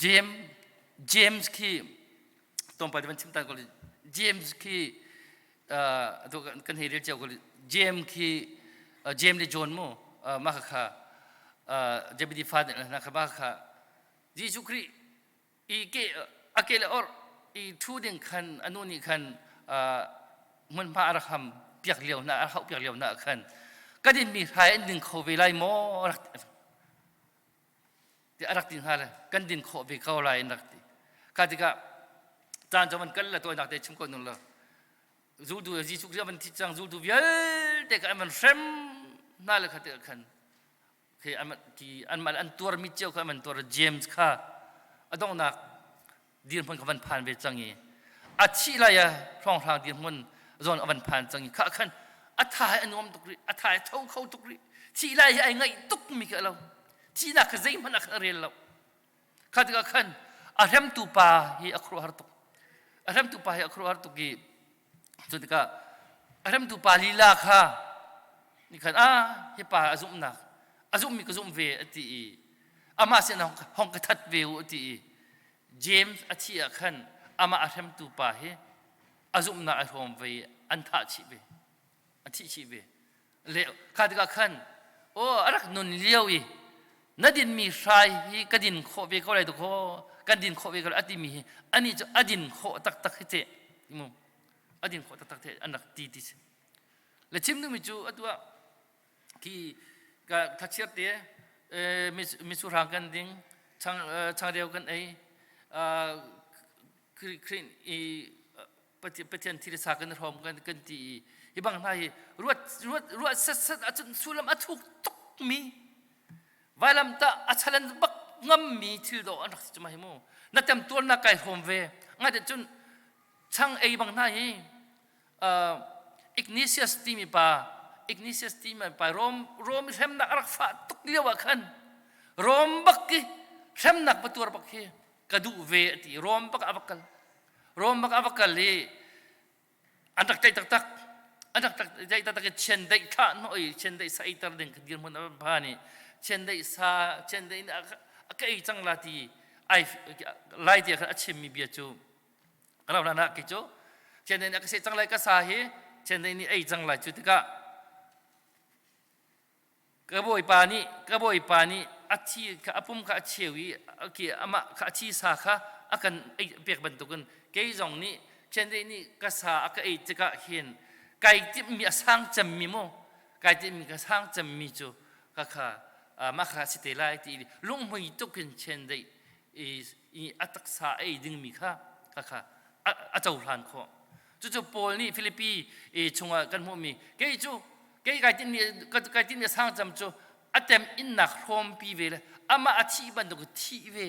James James khi tlawmpal te van chim tan ko James khi atu kan hei rel cio ko James khi James le John mu mah kha Zebedee fa na kha mah kha Jesuh Khrih i ke a ke le orh i ṭhu ding khan a nu nih khan hmunhma a rak ham piak lio hna a hauh piak lio hna khan ka dinmi hrai an ding kho ve lai maw rak ti. Ti a rak ti hna le kan din khawh ve ko lai an rak ti. Kha tikah caan cu van kal le tawinak te chim ko nung lo. Zultu Jesuh Khrih van thi cang zultu vialte kha an van hrem hna le kha tikah khan khi an ki anmah an tuarmi cio kha an tuar James kha a donghnak dirhmun kha van phan ve cang i a thih lai ah hrawnghrang dirhmun zawn a van phan cang i kha khan a tha he a nuam tuk rih a tha he tho kho tuk rih thih lai hi ai ngaih tuk mi khi a lo thihnak kha zeihmanh ah khan a rel lo kha tikah khan a hremtu pa hi a khuaruahhar tuk a hremtu pa hi a khuaruahhar tuk i Cu tikah a hremtu pa lila kha nih khan ah hi pa a zumhnak a zumhmi ka zumh ve a ti i amah sin hong ka that ve u a ti i James a thih ah khan amah a hremtu pa hi a zumhnak a hrawm ve i an thah chih ve a thih chih ve le kha tikah khan aw a rak nun lio i na dinmi hrai hi ka din khawh ve ko lai dakaw kan din khawh ve ko lai a timi hi ani cu a din khawh taktak hi teh mu a din khawh taktak te an rak ti ti si le chim duhmi cu atu ah khi ka thlachiat te misurhang kan ding chang changreu kan ei Khrih i Pathian thil sa kan hrawm kan kan ti i hi bang hna hi ruat ruat ruat set set ahcun sullam a thuk tukmi vailam ta a chalan bak ngammi thil dawh an rak si cu ma hi mu na tem tuarnak kai hrawm ve ngai cun chang ei bang hna hi Ignatius timi pa Ignatius timi pa Rom Rom hremnak a rak fah tuk lio ah khan Rom bak ki hremnak va tuar bak hi ka duh ve a ti Rom bak a va kal Rom bak a va kal i an rak tlaih taktak an rak tlaih taktak i chiandeih thlah hnawh i chiandeih sa eiter ding dirhmun a phan i chiandeih sa chiandeih nih a ka ei cang la ti ai lai ti khan a chimmi bia cu ka ram hlan ah kei cu chiandeih nih a ka seh cang lai ka sa hi chiandeih nih ei cang lai cu tikah Ka bawipa nih ka bawipa nih a thi kha a pum kha a cheu i ki amah kha a thi sa kha a kan ei pek bantukin kei zong nih chiandeih nih ka sa a ka ei tikah hin kai timhmi a sang cemmi mu kai timhmi ka sang cemmi cu ka kha mah kha si te lai ti lunghmui tuk in chiandeih i a taksa a ei dingmi kha ka kha a cohlan khawh cucu Paul nih Filipi chungah kan hmuhmi kei cu kei kai tinhmi kai tinhmi a sang cam cu a tem innak hrawmpi ve le amah a thih bantuk thih ve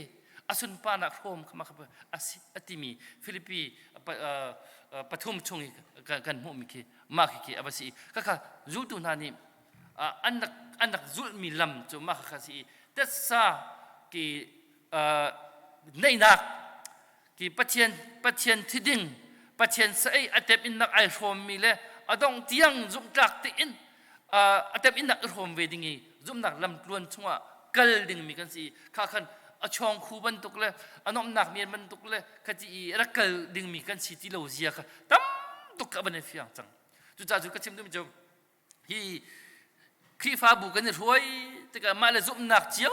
a sunparnak hrawm kha mah a si a timi Filipi pathum chung i kan hmuhmi khi mah khi khi a va si i khakha zultu hna nih an rak an rak zulhmi lam cu mah khakha si i tetsa ki neihnak Ti Pathian Pathian thiding Pathian sa ei a tep in nak ai hrawmmi le a dong tiang zumhtlak tein a tep in nak i hrawm ve ding i zumhnak lamtluan chungah kal dingmi kan si kha khan a chawng khu bantuk le a nomnak men bantuk le khati i rak kal dingmi kan si ti lo zia kha tam tuk ka van i fiang cang cucaah cu ka chim duhmi cu Hi Khrihfabu kan i hruai tikah mah le zumhnak cio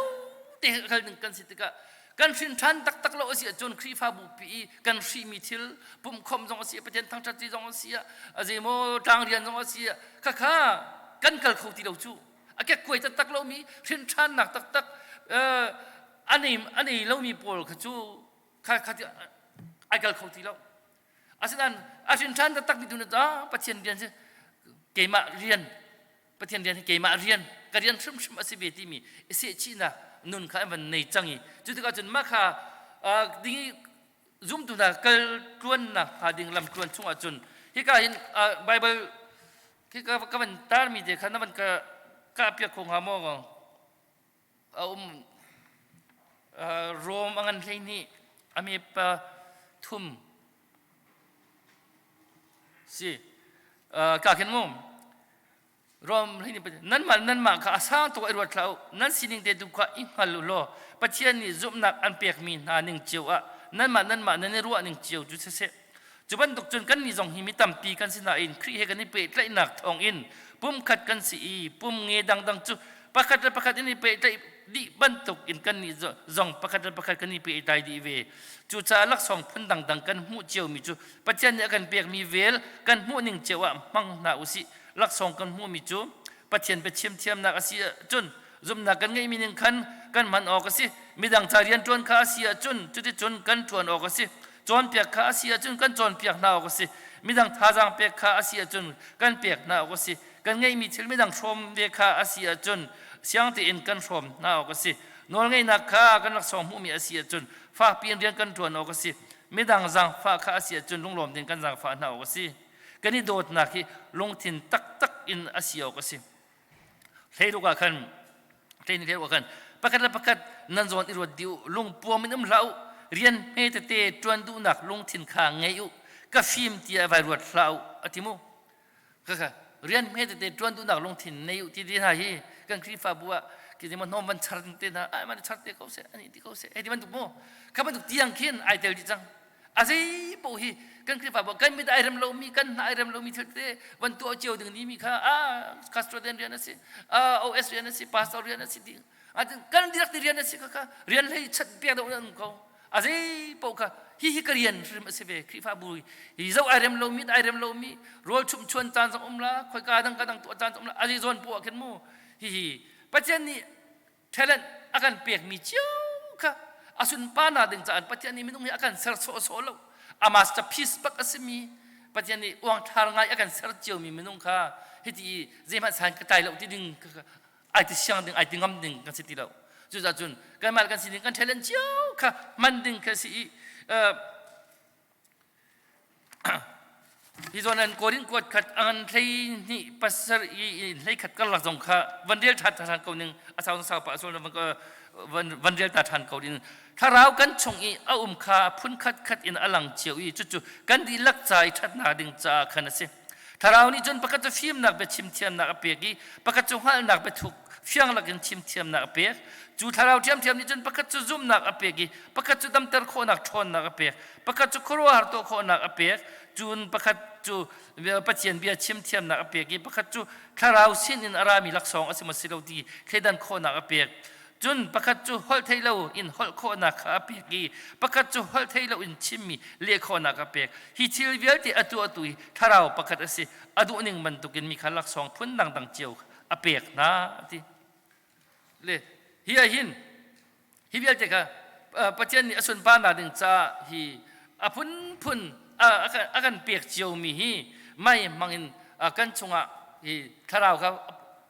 te kal ding kan si tikah kan hrin ṭhan taktak lo a si ahcun Khrihfabu pi i kan hrihmi thil pumhkhawm zong a si Pathian thangṭhat ti zong a si a zeimaw tlangrian zong a si khakha kan kal kho ti lo cu a kekkuai taktak lomi hrin ṭhannak taktak a nei a nei lomi pawl kha cu kha kha ai kal kho ti lo Asinain a hrin ṭhan taktak mi tu nih ah Pathian rian si keimah rian Pathian rian hi keimah rian ka rian hrimhrim a si ve timi i sehchihnak nun kha an van nei cang i cu tikah cun mah kha ding i zumtu hna kal tluannak hnga ding lam tluan chungah cun hika hin Bible khi ka van tarmi te kha na van ka ka piak kho hnga maw a um Rom a ngan 12 a mi pa thum si ka khin mu Rom 12 nanmah nanmah kha a sang tuk i ruat hlah u nan sining te tu kha i hngal u law Pathian nih zumhnak an pekmi hna ning cio ah nanmah nanmah nan i ruah ning cio cu siseh Cu bantuk cun kannih zong hi mi tampi kan si nain Khrih he kan i pehtlaihnak thawngin pumkhat kan si i pum nge dangdang cu pakhat le pakhat in i pehtlaih dih bantuk in kannih zong pakhat le pakhat kan i pehtlai dih ve. Cucaah laksawng phun dangdang kan hmuh ciomi cu Pathian nih a kan pekmi vel kan hmuh ning cio ah hmang hna u sih. Laksawng kan hmuhmi cu Pathian biachim thiamnak a si ahcun zumhnak kan ngeihmi ning khan kan hman awk a si. Midang ca rian ṭuan kha a si ahcun cuticun kan ṭuan awk a si. Cawnpiak kha a si ahcun kan cawnpiak hna awk a si. Midang thazaang pek kha a si ahcun kan pek hna awk a si. Kan ngeihmi thil midang hrawm ve kha a si ahcun siang tein kan hrawm hna awk a si. Nawlngeihnak kha kan laksawng hmuhmi a si ahcun fakpi in rian kan ṭuan awk a si. Midang zaangfah kha a si ahcun lunglawm tein kan zaangfah hna awk a si. Kan i dawtnak hi lungthin taktak in a si awk a si. Hleiruk ah khan hlei ah khan pakhat le pakhat nan zawn i ruat dih u, lungpuam in um hlah u, rian hme tete ṭuan duhnak lungthin kha ngei u, ka fim tiah vai ruat hlah u, a ti mu. Khakha rian hme tete ṭuan duhnak lungthin nei u ti ti hna hi kan Khrihfabu ah khi ma hnawm van char te hna ai man char te ko seh ani ti ko seh hei ti bantuk mu kha bantuk tiang khin ai tel dih cang. A zei paoh hi kan Khrihfabu kan mit ai rem lomi kan hna ai rem lomi thil te van tuah cio ding ni mi kha a custodian rian a si, a OS rian a si, pastor rian a si ti kan dirak ti rian a si kha kha rian hlei chat piak deuh an ko. A zei paoh kha hi hi ka rian hrim a si ve. Khrihfabu hi zo ai rem lomi ai rem lomi rawl chumh chuan caan zong um la khoika dang ka dang tuah caan um la a zei zawn poah khin mu hi hi Pathian nih talent a kan pekmi cio kha a sunparnak ding caah Pathian nih minung hi a kan ser sawhsawh lo. A masterpiece bak a simi Pathian nih uangthlar ngai a kan ser ciomi minung kha hiti i zeihmanh san ka tlai lo ti ding ai ti siang ding ai ti ngam ding kan si ti lo. Cucaah cun kanmah kan sining kan talent cio kha hman ding kha si i Hi zawn an Korin kuat khat angan hlei hnih pasar i hlei khat karlak zong kha van rel ṭhan ṭhan ko ning a sau sau pah sual van van rel ta ṭhan ko ding. Thlarau kan chung i a um kha phun khat khat in a lang cio i cucu kan dihlak ca i ṭhatnak ding caah khan a si. Thlarau nih cun pakhat cu fimnak bia chim thiamnak a pek i pakhat cu hngalhnak biathuk fiang lakin chim thiamnak a pek. Cu thlarau ṭhiamṭhiam nih cun pakhat cu zumhnak a pek i pakhat cu damter khawhnak ṭhawnnak a pek. Pakhat cu khuaruahhar tuah khawhnak a pek. Cun pakhat cu Pathian bia chim thiamnak a pek i pakhat cu thlarau sinin a rami laksawng a si maw si lo ti thleidan khawhnak a pek. Cun pakhat cu holh theih lo in holh khawhnak kha a pek i pakhat cu holh theih lo in chimmi leh khawhnak a pek. Hi thil vialte a tuahtu hi thlarau pakhat a si. A duhning bantukin mi kha laksawng phun dangdang cio a pek hna a ti. Le hi ah hin hi vialte kha Pathian nih a sunparnak ding caah hi a phunphun a kan pek ciomi hi mei hmang in kan chungah hi thlarau kha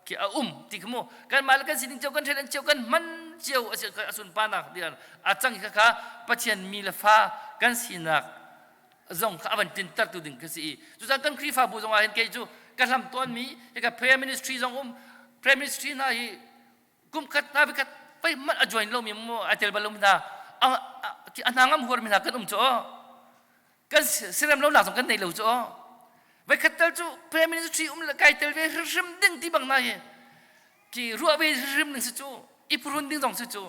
khi a um ti kha mu kanmah le kan sining cio kan ṭhen cio kan hman cio a si a sunparnak ding a cang kha kha Pathian mi le fa kan sinak zong kha a van tlintertu ding ka si i cucaan kan Khrihfabu zong ah hin kei cu ka hlam tawnmi hika prayer ministry zong um prayer ministry hna hi kum khat hna khat pei hmanh a join lomi mu a tel bal lomi hna a hna ngam huarmi hna kan um cu kan sirem lonak zong kan nei lo cu voi khat tel cu prayer ministry um le kai tel ve hrimhrim ding ti bang na hi ki ruah ve hrimhrim ding si cu i purun ding zong si cu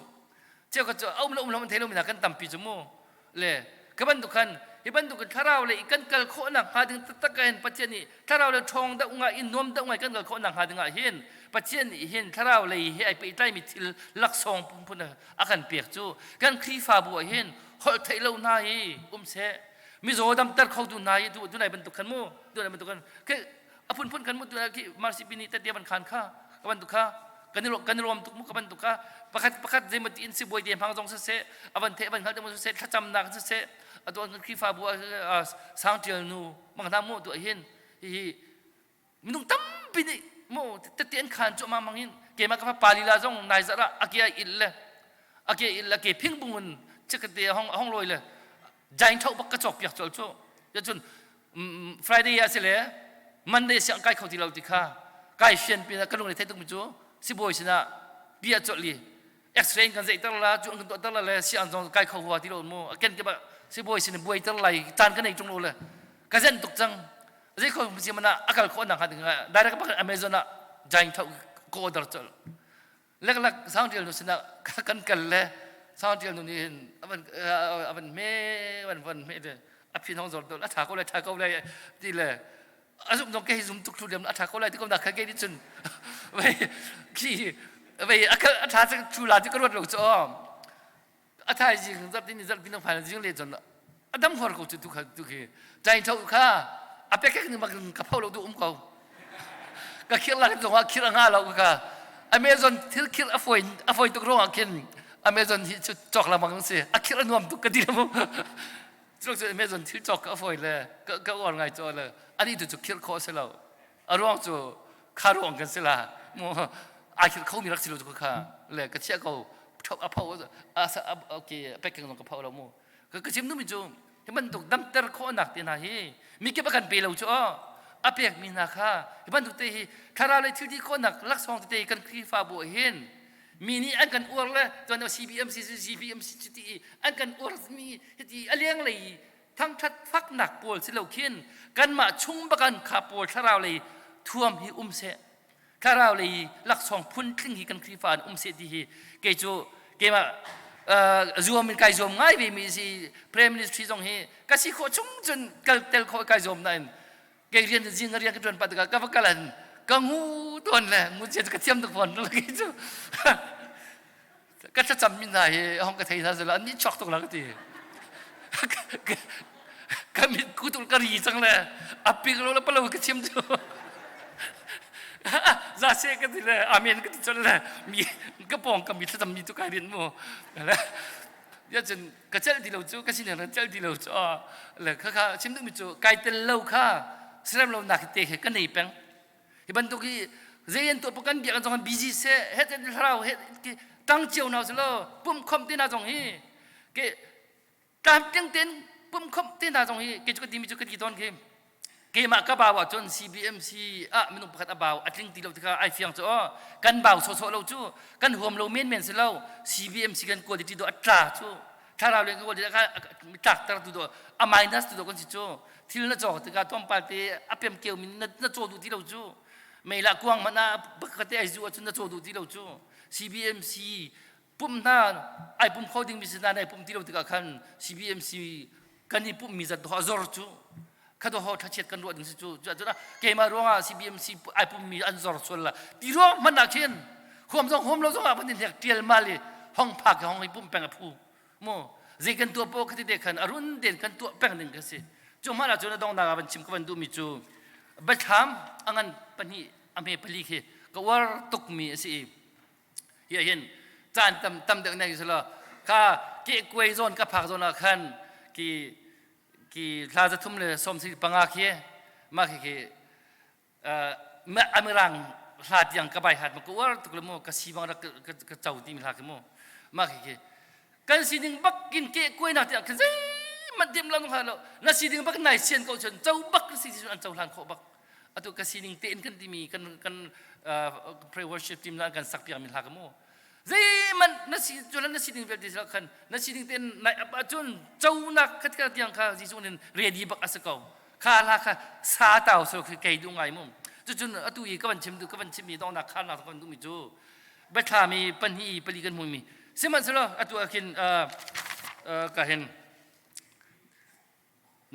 cheu khat cu a um lo um lo an thei lomi hna kan tampi cu mu le ka bantuk khan hi bantuk thlarau le kan kal khawhnak hnga ding taktak ah hin Pathian nih thlarau le ṭhawng deuh ngai in nuam deuh ngai kan kal khawhnak hnga ding ah hin Pathian nih hin thlarau lei he ai pehtlaimi thil laksawng phunphun a kan pek cu kan Khrihfabu ah hin holh theih lo hna hi um seh mizaw damter khotu hna hi tu tunai bantuk khan mu tunai bantuk khan a phunphun kan mu tu khi marsipi nih tete van khan kha ka bantuk kha kan i kan i lawm tuk mu ka bantuk kha pakhat pakhat zeimati in sibawi te hmang zong siseh a van the van hngal te mu siseh thlacamnak siseh atu an Khrihfabu sang tial nu mang hna mu tu hin hi minung tampi nih mu tete an khan cu mang in keimah ka pa lila zong nai zarh ah a ke il le a ke il le ke phing bung in chikate hong hong loi le jain tho bak ka cawk piak chol chu cun Friday ah si le Monday siang kai kho ti lo ti kha kai fian pin ah ka lung le thei tuk mi cu sibawi sinah bia colh li x-ray kan zeih ter la cu an kan tuah ter la le siang zong kai kho hua ti lo mu a ken ke ba sibawi sin buai ter lai caan ka nei tung lo le ka zen tuk cang zei kho si mana akal kho nak ha ding direct bak Amazon ah jain tho ko order chol leklak sang tial nu sinah kan kal le sang tial nu nih hin avan avan me avan van me de a phin hong zor dol a tha ko lai tha ko lai ti le a zum dong ke hi zum tuk thlu lem a tha ko lai ti ko na kha ke ni chun vei khi vei a a tha chu la ti ka ruat lo chu a thaizing zarhtin ni zarhpin phan zing le cun a dam hor ko cu tu kha tu khi tain tho kha a pek ni mak ka pho lo tu um ko ka khir la zong ah khir anga lo ka Amazon thil khir a foi a foi tuk rong ah khin. Amazon hi cu cawk lengmang si. A khirh a nuam tuk ka ti mu. Cu cu Amazon thil cawk ka a fawi le ka ka uar ngai cu le ani tu cu khirh khawh si lo. A ruang cu kha ruang kan si la. Mu ai khirh kho mi rak si lo cu kha le ka chiah ko a pho a okay packing zong ka pho lo mu. Ka chim duhmi cu hi bantuk damter khawhnak te hna hi mikip a kan pe lo cu aw a pekmi hna kha hi bantuk te hi thlarau lei thil ti khawhnak laksawng tete kan Khrihfabu ah hin mi nih an kan uar le tuan CBMC CBMC ti an kan uar mi hiti a leng lei thangthat faknak pawl si lo khin kanmah chung bakan kha pawl thlarau lei thuam hi um seh thlarau lei laksawng phuntling hi kan Khrihfa an um seh ti hi kei cu keimah zuam in kai zuam ngai ve mi si Prime Ministry zong hi ka si khawh chung cun kal tel khawh kai zuam nain kei rian zing rian ka tuan pah tikah ka va kal an ka ngu tuan le ngu cia ka thiam tuk fawn kei cu ka thlacam mi hna hi hong ka thei hna sela an nih chuak tuk la ka ti ka mit ku tuk ka ri cang le a pik lo le palo ka chim cu za se ka ti le amen ka ti chon le mi ka pong ka mi thlacam mi tu kai rin mu le ya cun ka cel ti lo cu ka sining ran cel ti lo cu le kha kha chim duh mi cu kai tel lo kha siram lo nak te he ka nei peng Hi bantuk hi zei an tuah kan biak zong busy se het thlarau he tang cio na silo pum khom te na zong hi ke tlam tling ten pum khom te na zong hi ke chu ka ti mi chu ka ti ton khi keimah ka bau ahcun CBMC ah minung pakhat a bau a tling ti lo tikha ai fiang cu aw kan bau sawsawh lo cu kan huam lo men men si lo CBMC kan quality do a tla cu thlarau le quality kha tlak ter tu do a minus tu do kan si cu thil na cawk tikah tlawmpal te a pem keu mi na na caw duh ti lo cu meila kuang hmanh ah pakhat te ai zu ahcun na caw duh ti lo cu CBMC pum hna ai pum kho ding mi si na ai pum ti lo tikah khan CBMC kan i pum mi zat a zor cu khado ho thlachiat kan ruah ding si cu cu keimah ruangah CBMC ai pum mi an zor sual la ti ruang hmanh ah khin huam zong huam lo zong ah van in hek tial mal i hong phak hong i pum peng a phu mu zei kan tuah poh khati te khan a run den kan tuah peng ding ka si cu hmanh ah cun a donghnak ah van chim ka van duhmi cu biathlam a ngan pahnih a hme pali khi ka uar tukmi a si i hi ah hin caan tam tam deuh nei selaw ka ke kuai zawn ka phak zawn ah khan ki ki thla zathum le som si panga khi mah khi khi amirang hla tiang ka bai hat ma ka uar tuk le mu ka si bang rak ka co ti mi hla khi mu mah khi khi kan sining bak in ke kuai nak tiang khin zeihmanh tim lo ha lo na sining bak nai sian ko chun co bak si an cohlan khawh bak atu ka sining tein kan timi kan kan pray worship team na kan sak piak mi hla ka mu zeihmanh na si culan na sining vialte sila khan na sining tein nai ap ahcun conak khat ka tiang kha Jesuh nin ready bak a si ko kha hla kha sa tau so khi kei duh ngai mu cucun atu i ka van chim du ka van chim mi dongnak kha nak ka van duh mi cu biathla mi pahnih i pali kan hmu mi sihmanhsehlaw atu ah khin ka hin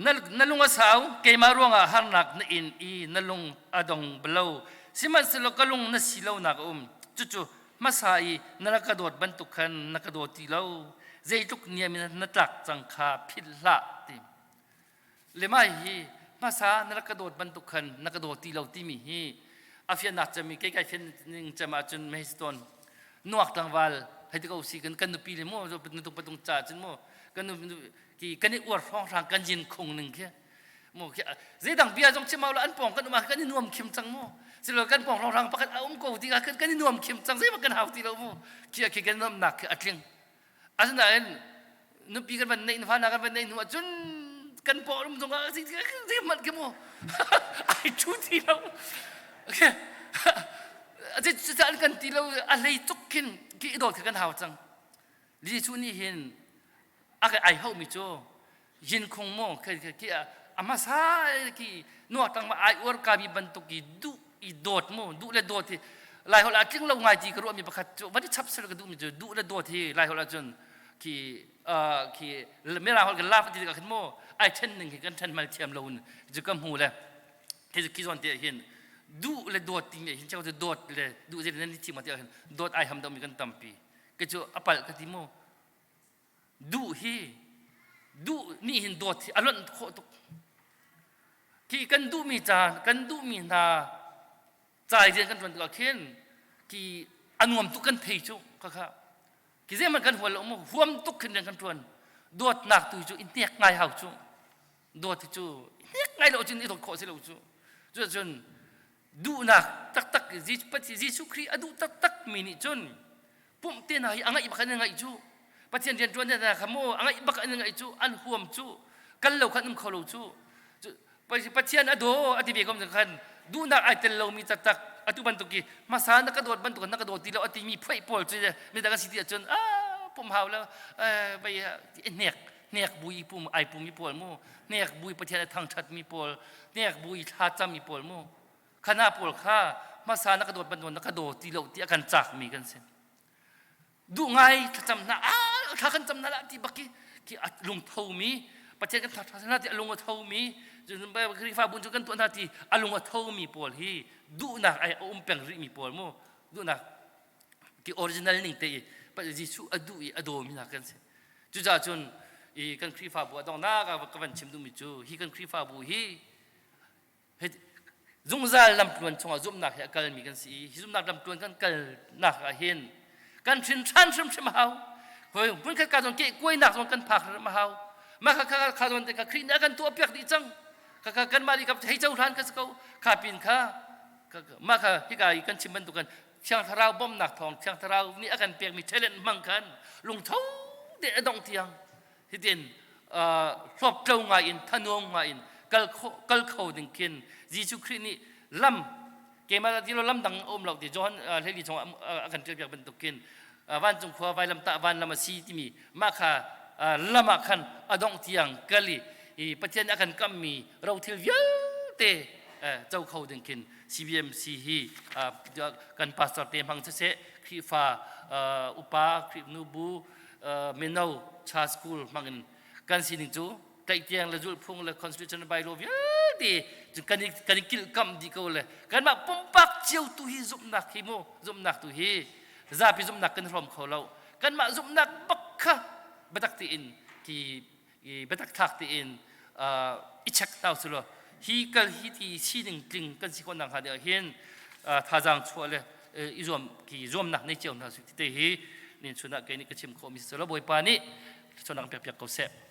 na na lung a sau keimah ruangah harnak na in i na lung a dong balo sihmanhsehlaw ka lung na si lonak a um cucu hmasa i na rak ka dawt bantuk khan na ka dawt ti lo zeitluk niam in na tlak cang kha philh hlah ti Le mah hi hmasa na rak ka dawt bantuk khan na ka dawt ti lo timi hi a fiannak cem i kei kai fian ning cem ahcun mei si tawn nuak tlangval hei ti ko si kan kan nupi le mu nutung patung ca cun mu kan nu ki kan i uar hrawnghrang kan yin khung ning khi mu khi zeidang bia zong chim lo an pawng kan um ah kan i nuam khim cang mu silo kan pawng hrawnghrang pakhat a um ko ti ah kan i nuam khim cang zeihmanh kan hau ti lo mu khi khi kan nuamnak khi a tling Asinain nupi kan van neih fa hna kan van neih hnu ahcun kan paw um zong ah zeihmanh khi mu ai thu ti lo. Cucaah an kan ti lo a hlei tuk khin ki i dawt kha kan hau cang. Jesuh nih hin a ka ai hauhmi cu yin khung mu khi a hmasa khi nuak tang ma ai uar ka mi bantuk i duh i dawt mu duh le dawt hi lai holh ah tling lo ngai ti ka ruah mi pakhat cu van i chap sel ka duh mi cu duh le dawt hi lai holh ah cun khi khi mirang holh kan love ti tikah khin mu ai then ning hi kan then mal thiam lo in cu ka hmu le khi khi zawn te hin duh le dawt ti mi hin cheu cu dawt le duh zei nan thi ma ti hin dawt ai ham do mi kan tampi ke cu apal ka ti mu duh hi duh nih hin dawt hi a lonh khawh tuk khi kan duhmi ca kan duhmi hna ca rian kan ṭuan tikah khin khi a nuam tuk kan thei cu khakha. Ki zeihmanh kan hual lo mu huam tuk khin rian kan ṭuan. Dawtnak tu cu i hnek ngai hau cu. Dawt hi cu hnek ngai lo cun i dawt khawh si lo cu. Cucun duhnak taktak Jesuh Khrih a duh taktak mi nih cun pumh te hna hi a ngaih bak an i ngaih cu. Pathian rian ṭuan hna kha mu a ngaih bak an i ngaih cu an huam cu kal lo khan um kho lo cu. Pathian a daw a ti ve ko khan duhnak ai tel lomi taktak atu bantuk i hmasa na ka dawt bantuk na ka dawt ti lo a timi phoih pawl cu midang a si ti ahcun a pum hau lo vei hnek hnek bui pum ai pumi pawl mu hnek bui Pathian a thangṭhat mi pawl hnek bui thla cam mi pawl mu khana pawl kha hmasa na ka dawt bantuk na ka daw ti lo ti a kan cak mi kan si. Duh ngai thlacam hna ah thla kan cam hna lah ti bak ki a lung mi Pathian kan thla hna ti a lung a tho mi Khrihfabu cu kan tuah hna ti a lung a tho mi pawl hi duhnak ai a um peng rih mi pawl mu duhnak ki original ning te i Jesuh a duh i a daw mi hna kan si. Cucaah cun i kan Khrihfabu a donghnak ka van chim duhmi cu hi kan Khrihfabu hi Zungzal lamtluan chungah zumhnak he a kalmi kan si i hi zumhnak lamtluan kan kalnak ah hin kan hrin ṭhan hrimhrim a hau. Hmunkhat ka zawn kehkuainak zong kan phak hrim a hau. Mah kha kha kha zawn te kha Khrih nih a kan tuahpiak dih cang. Kha kha kanmah nih hei cohlan ka si ko. Kha pin kha mah kha hika i kan chim bantuk kan Thiang Thlarau bawmhnak thawng Thiang Thlarau nih a kan pekmi talent hmang khan lungtho te a dongh tiang hitin hlawptlo ngai in thanuam ngai in kal kho ding khin Jesuh Khrih nih lam keimah ti lo lam dang a um lo ti Johan hleli chung a kan ṭial piak bantuk khin vancung khua vailam tah van lam a si timi mah kha lam ah khan a dongh tiang kal i Pathian a kan kammi rothil vialte co kho ding khin CBMC hi kan pastor te hmang siseh Khrihfa upa Khrih nubu mino cha school hmangin kan sining cu tlaihtiang le zulhphung le constitution bylaw vialte kan i kan i kilhkamh dih ko le kanmah pumpak cio tu hi zumhnak hi mu zumhnak tu hi zapi zumhnak kan hrawm kho lo. Kanmah zumhnak bak kha biatak tein ki i biatak thlak tein i check hna usih law hi kal hi ti sining tling kan si khawh nakhnga ding ah hin thazaang chuah le i zuam ki zuamnak nei cio hna usih ti te hi nin chun ah kei nih ka chim khawh mi si lo. Bawipa nih thluachuahnak pek piak ko seh.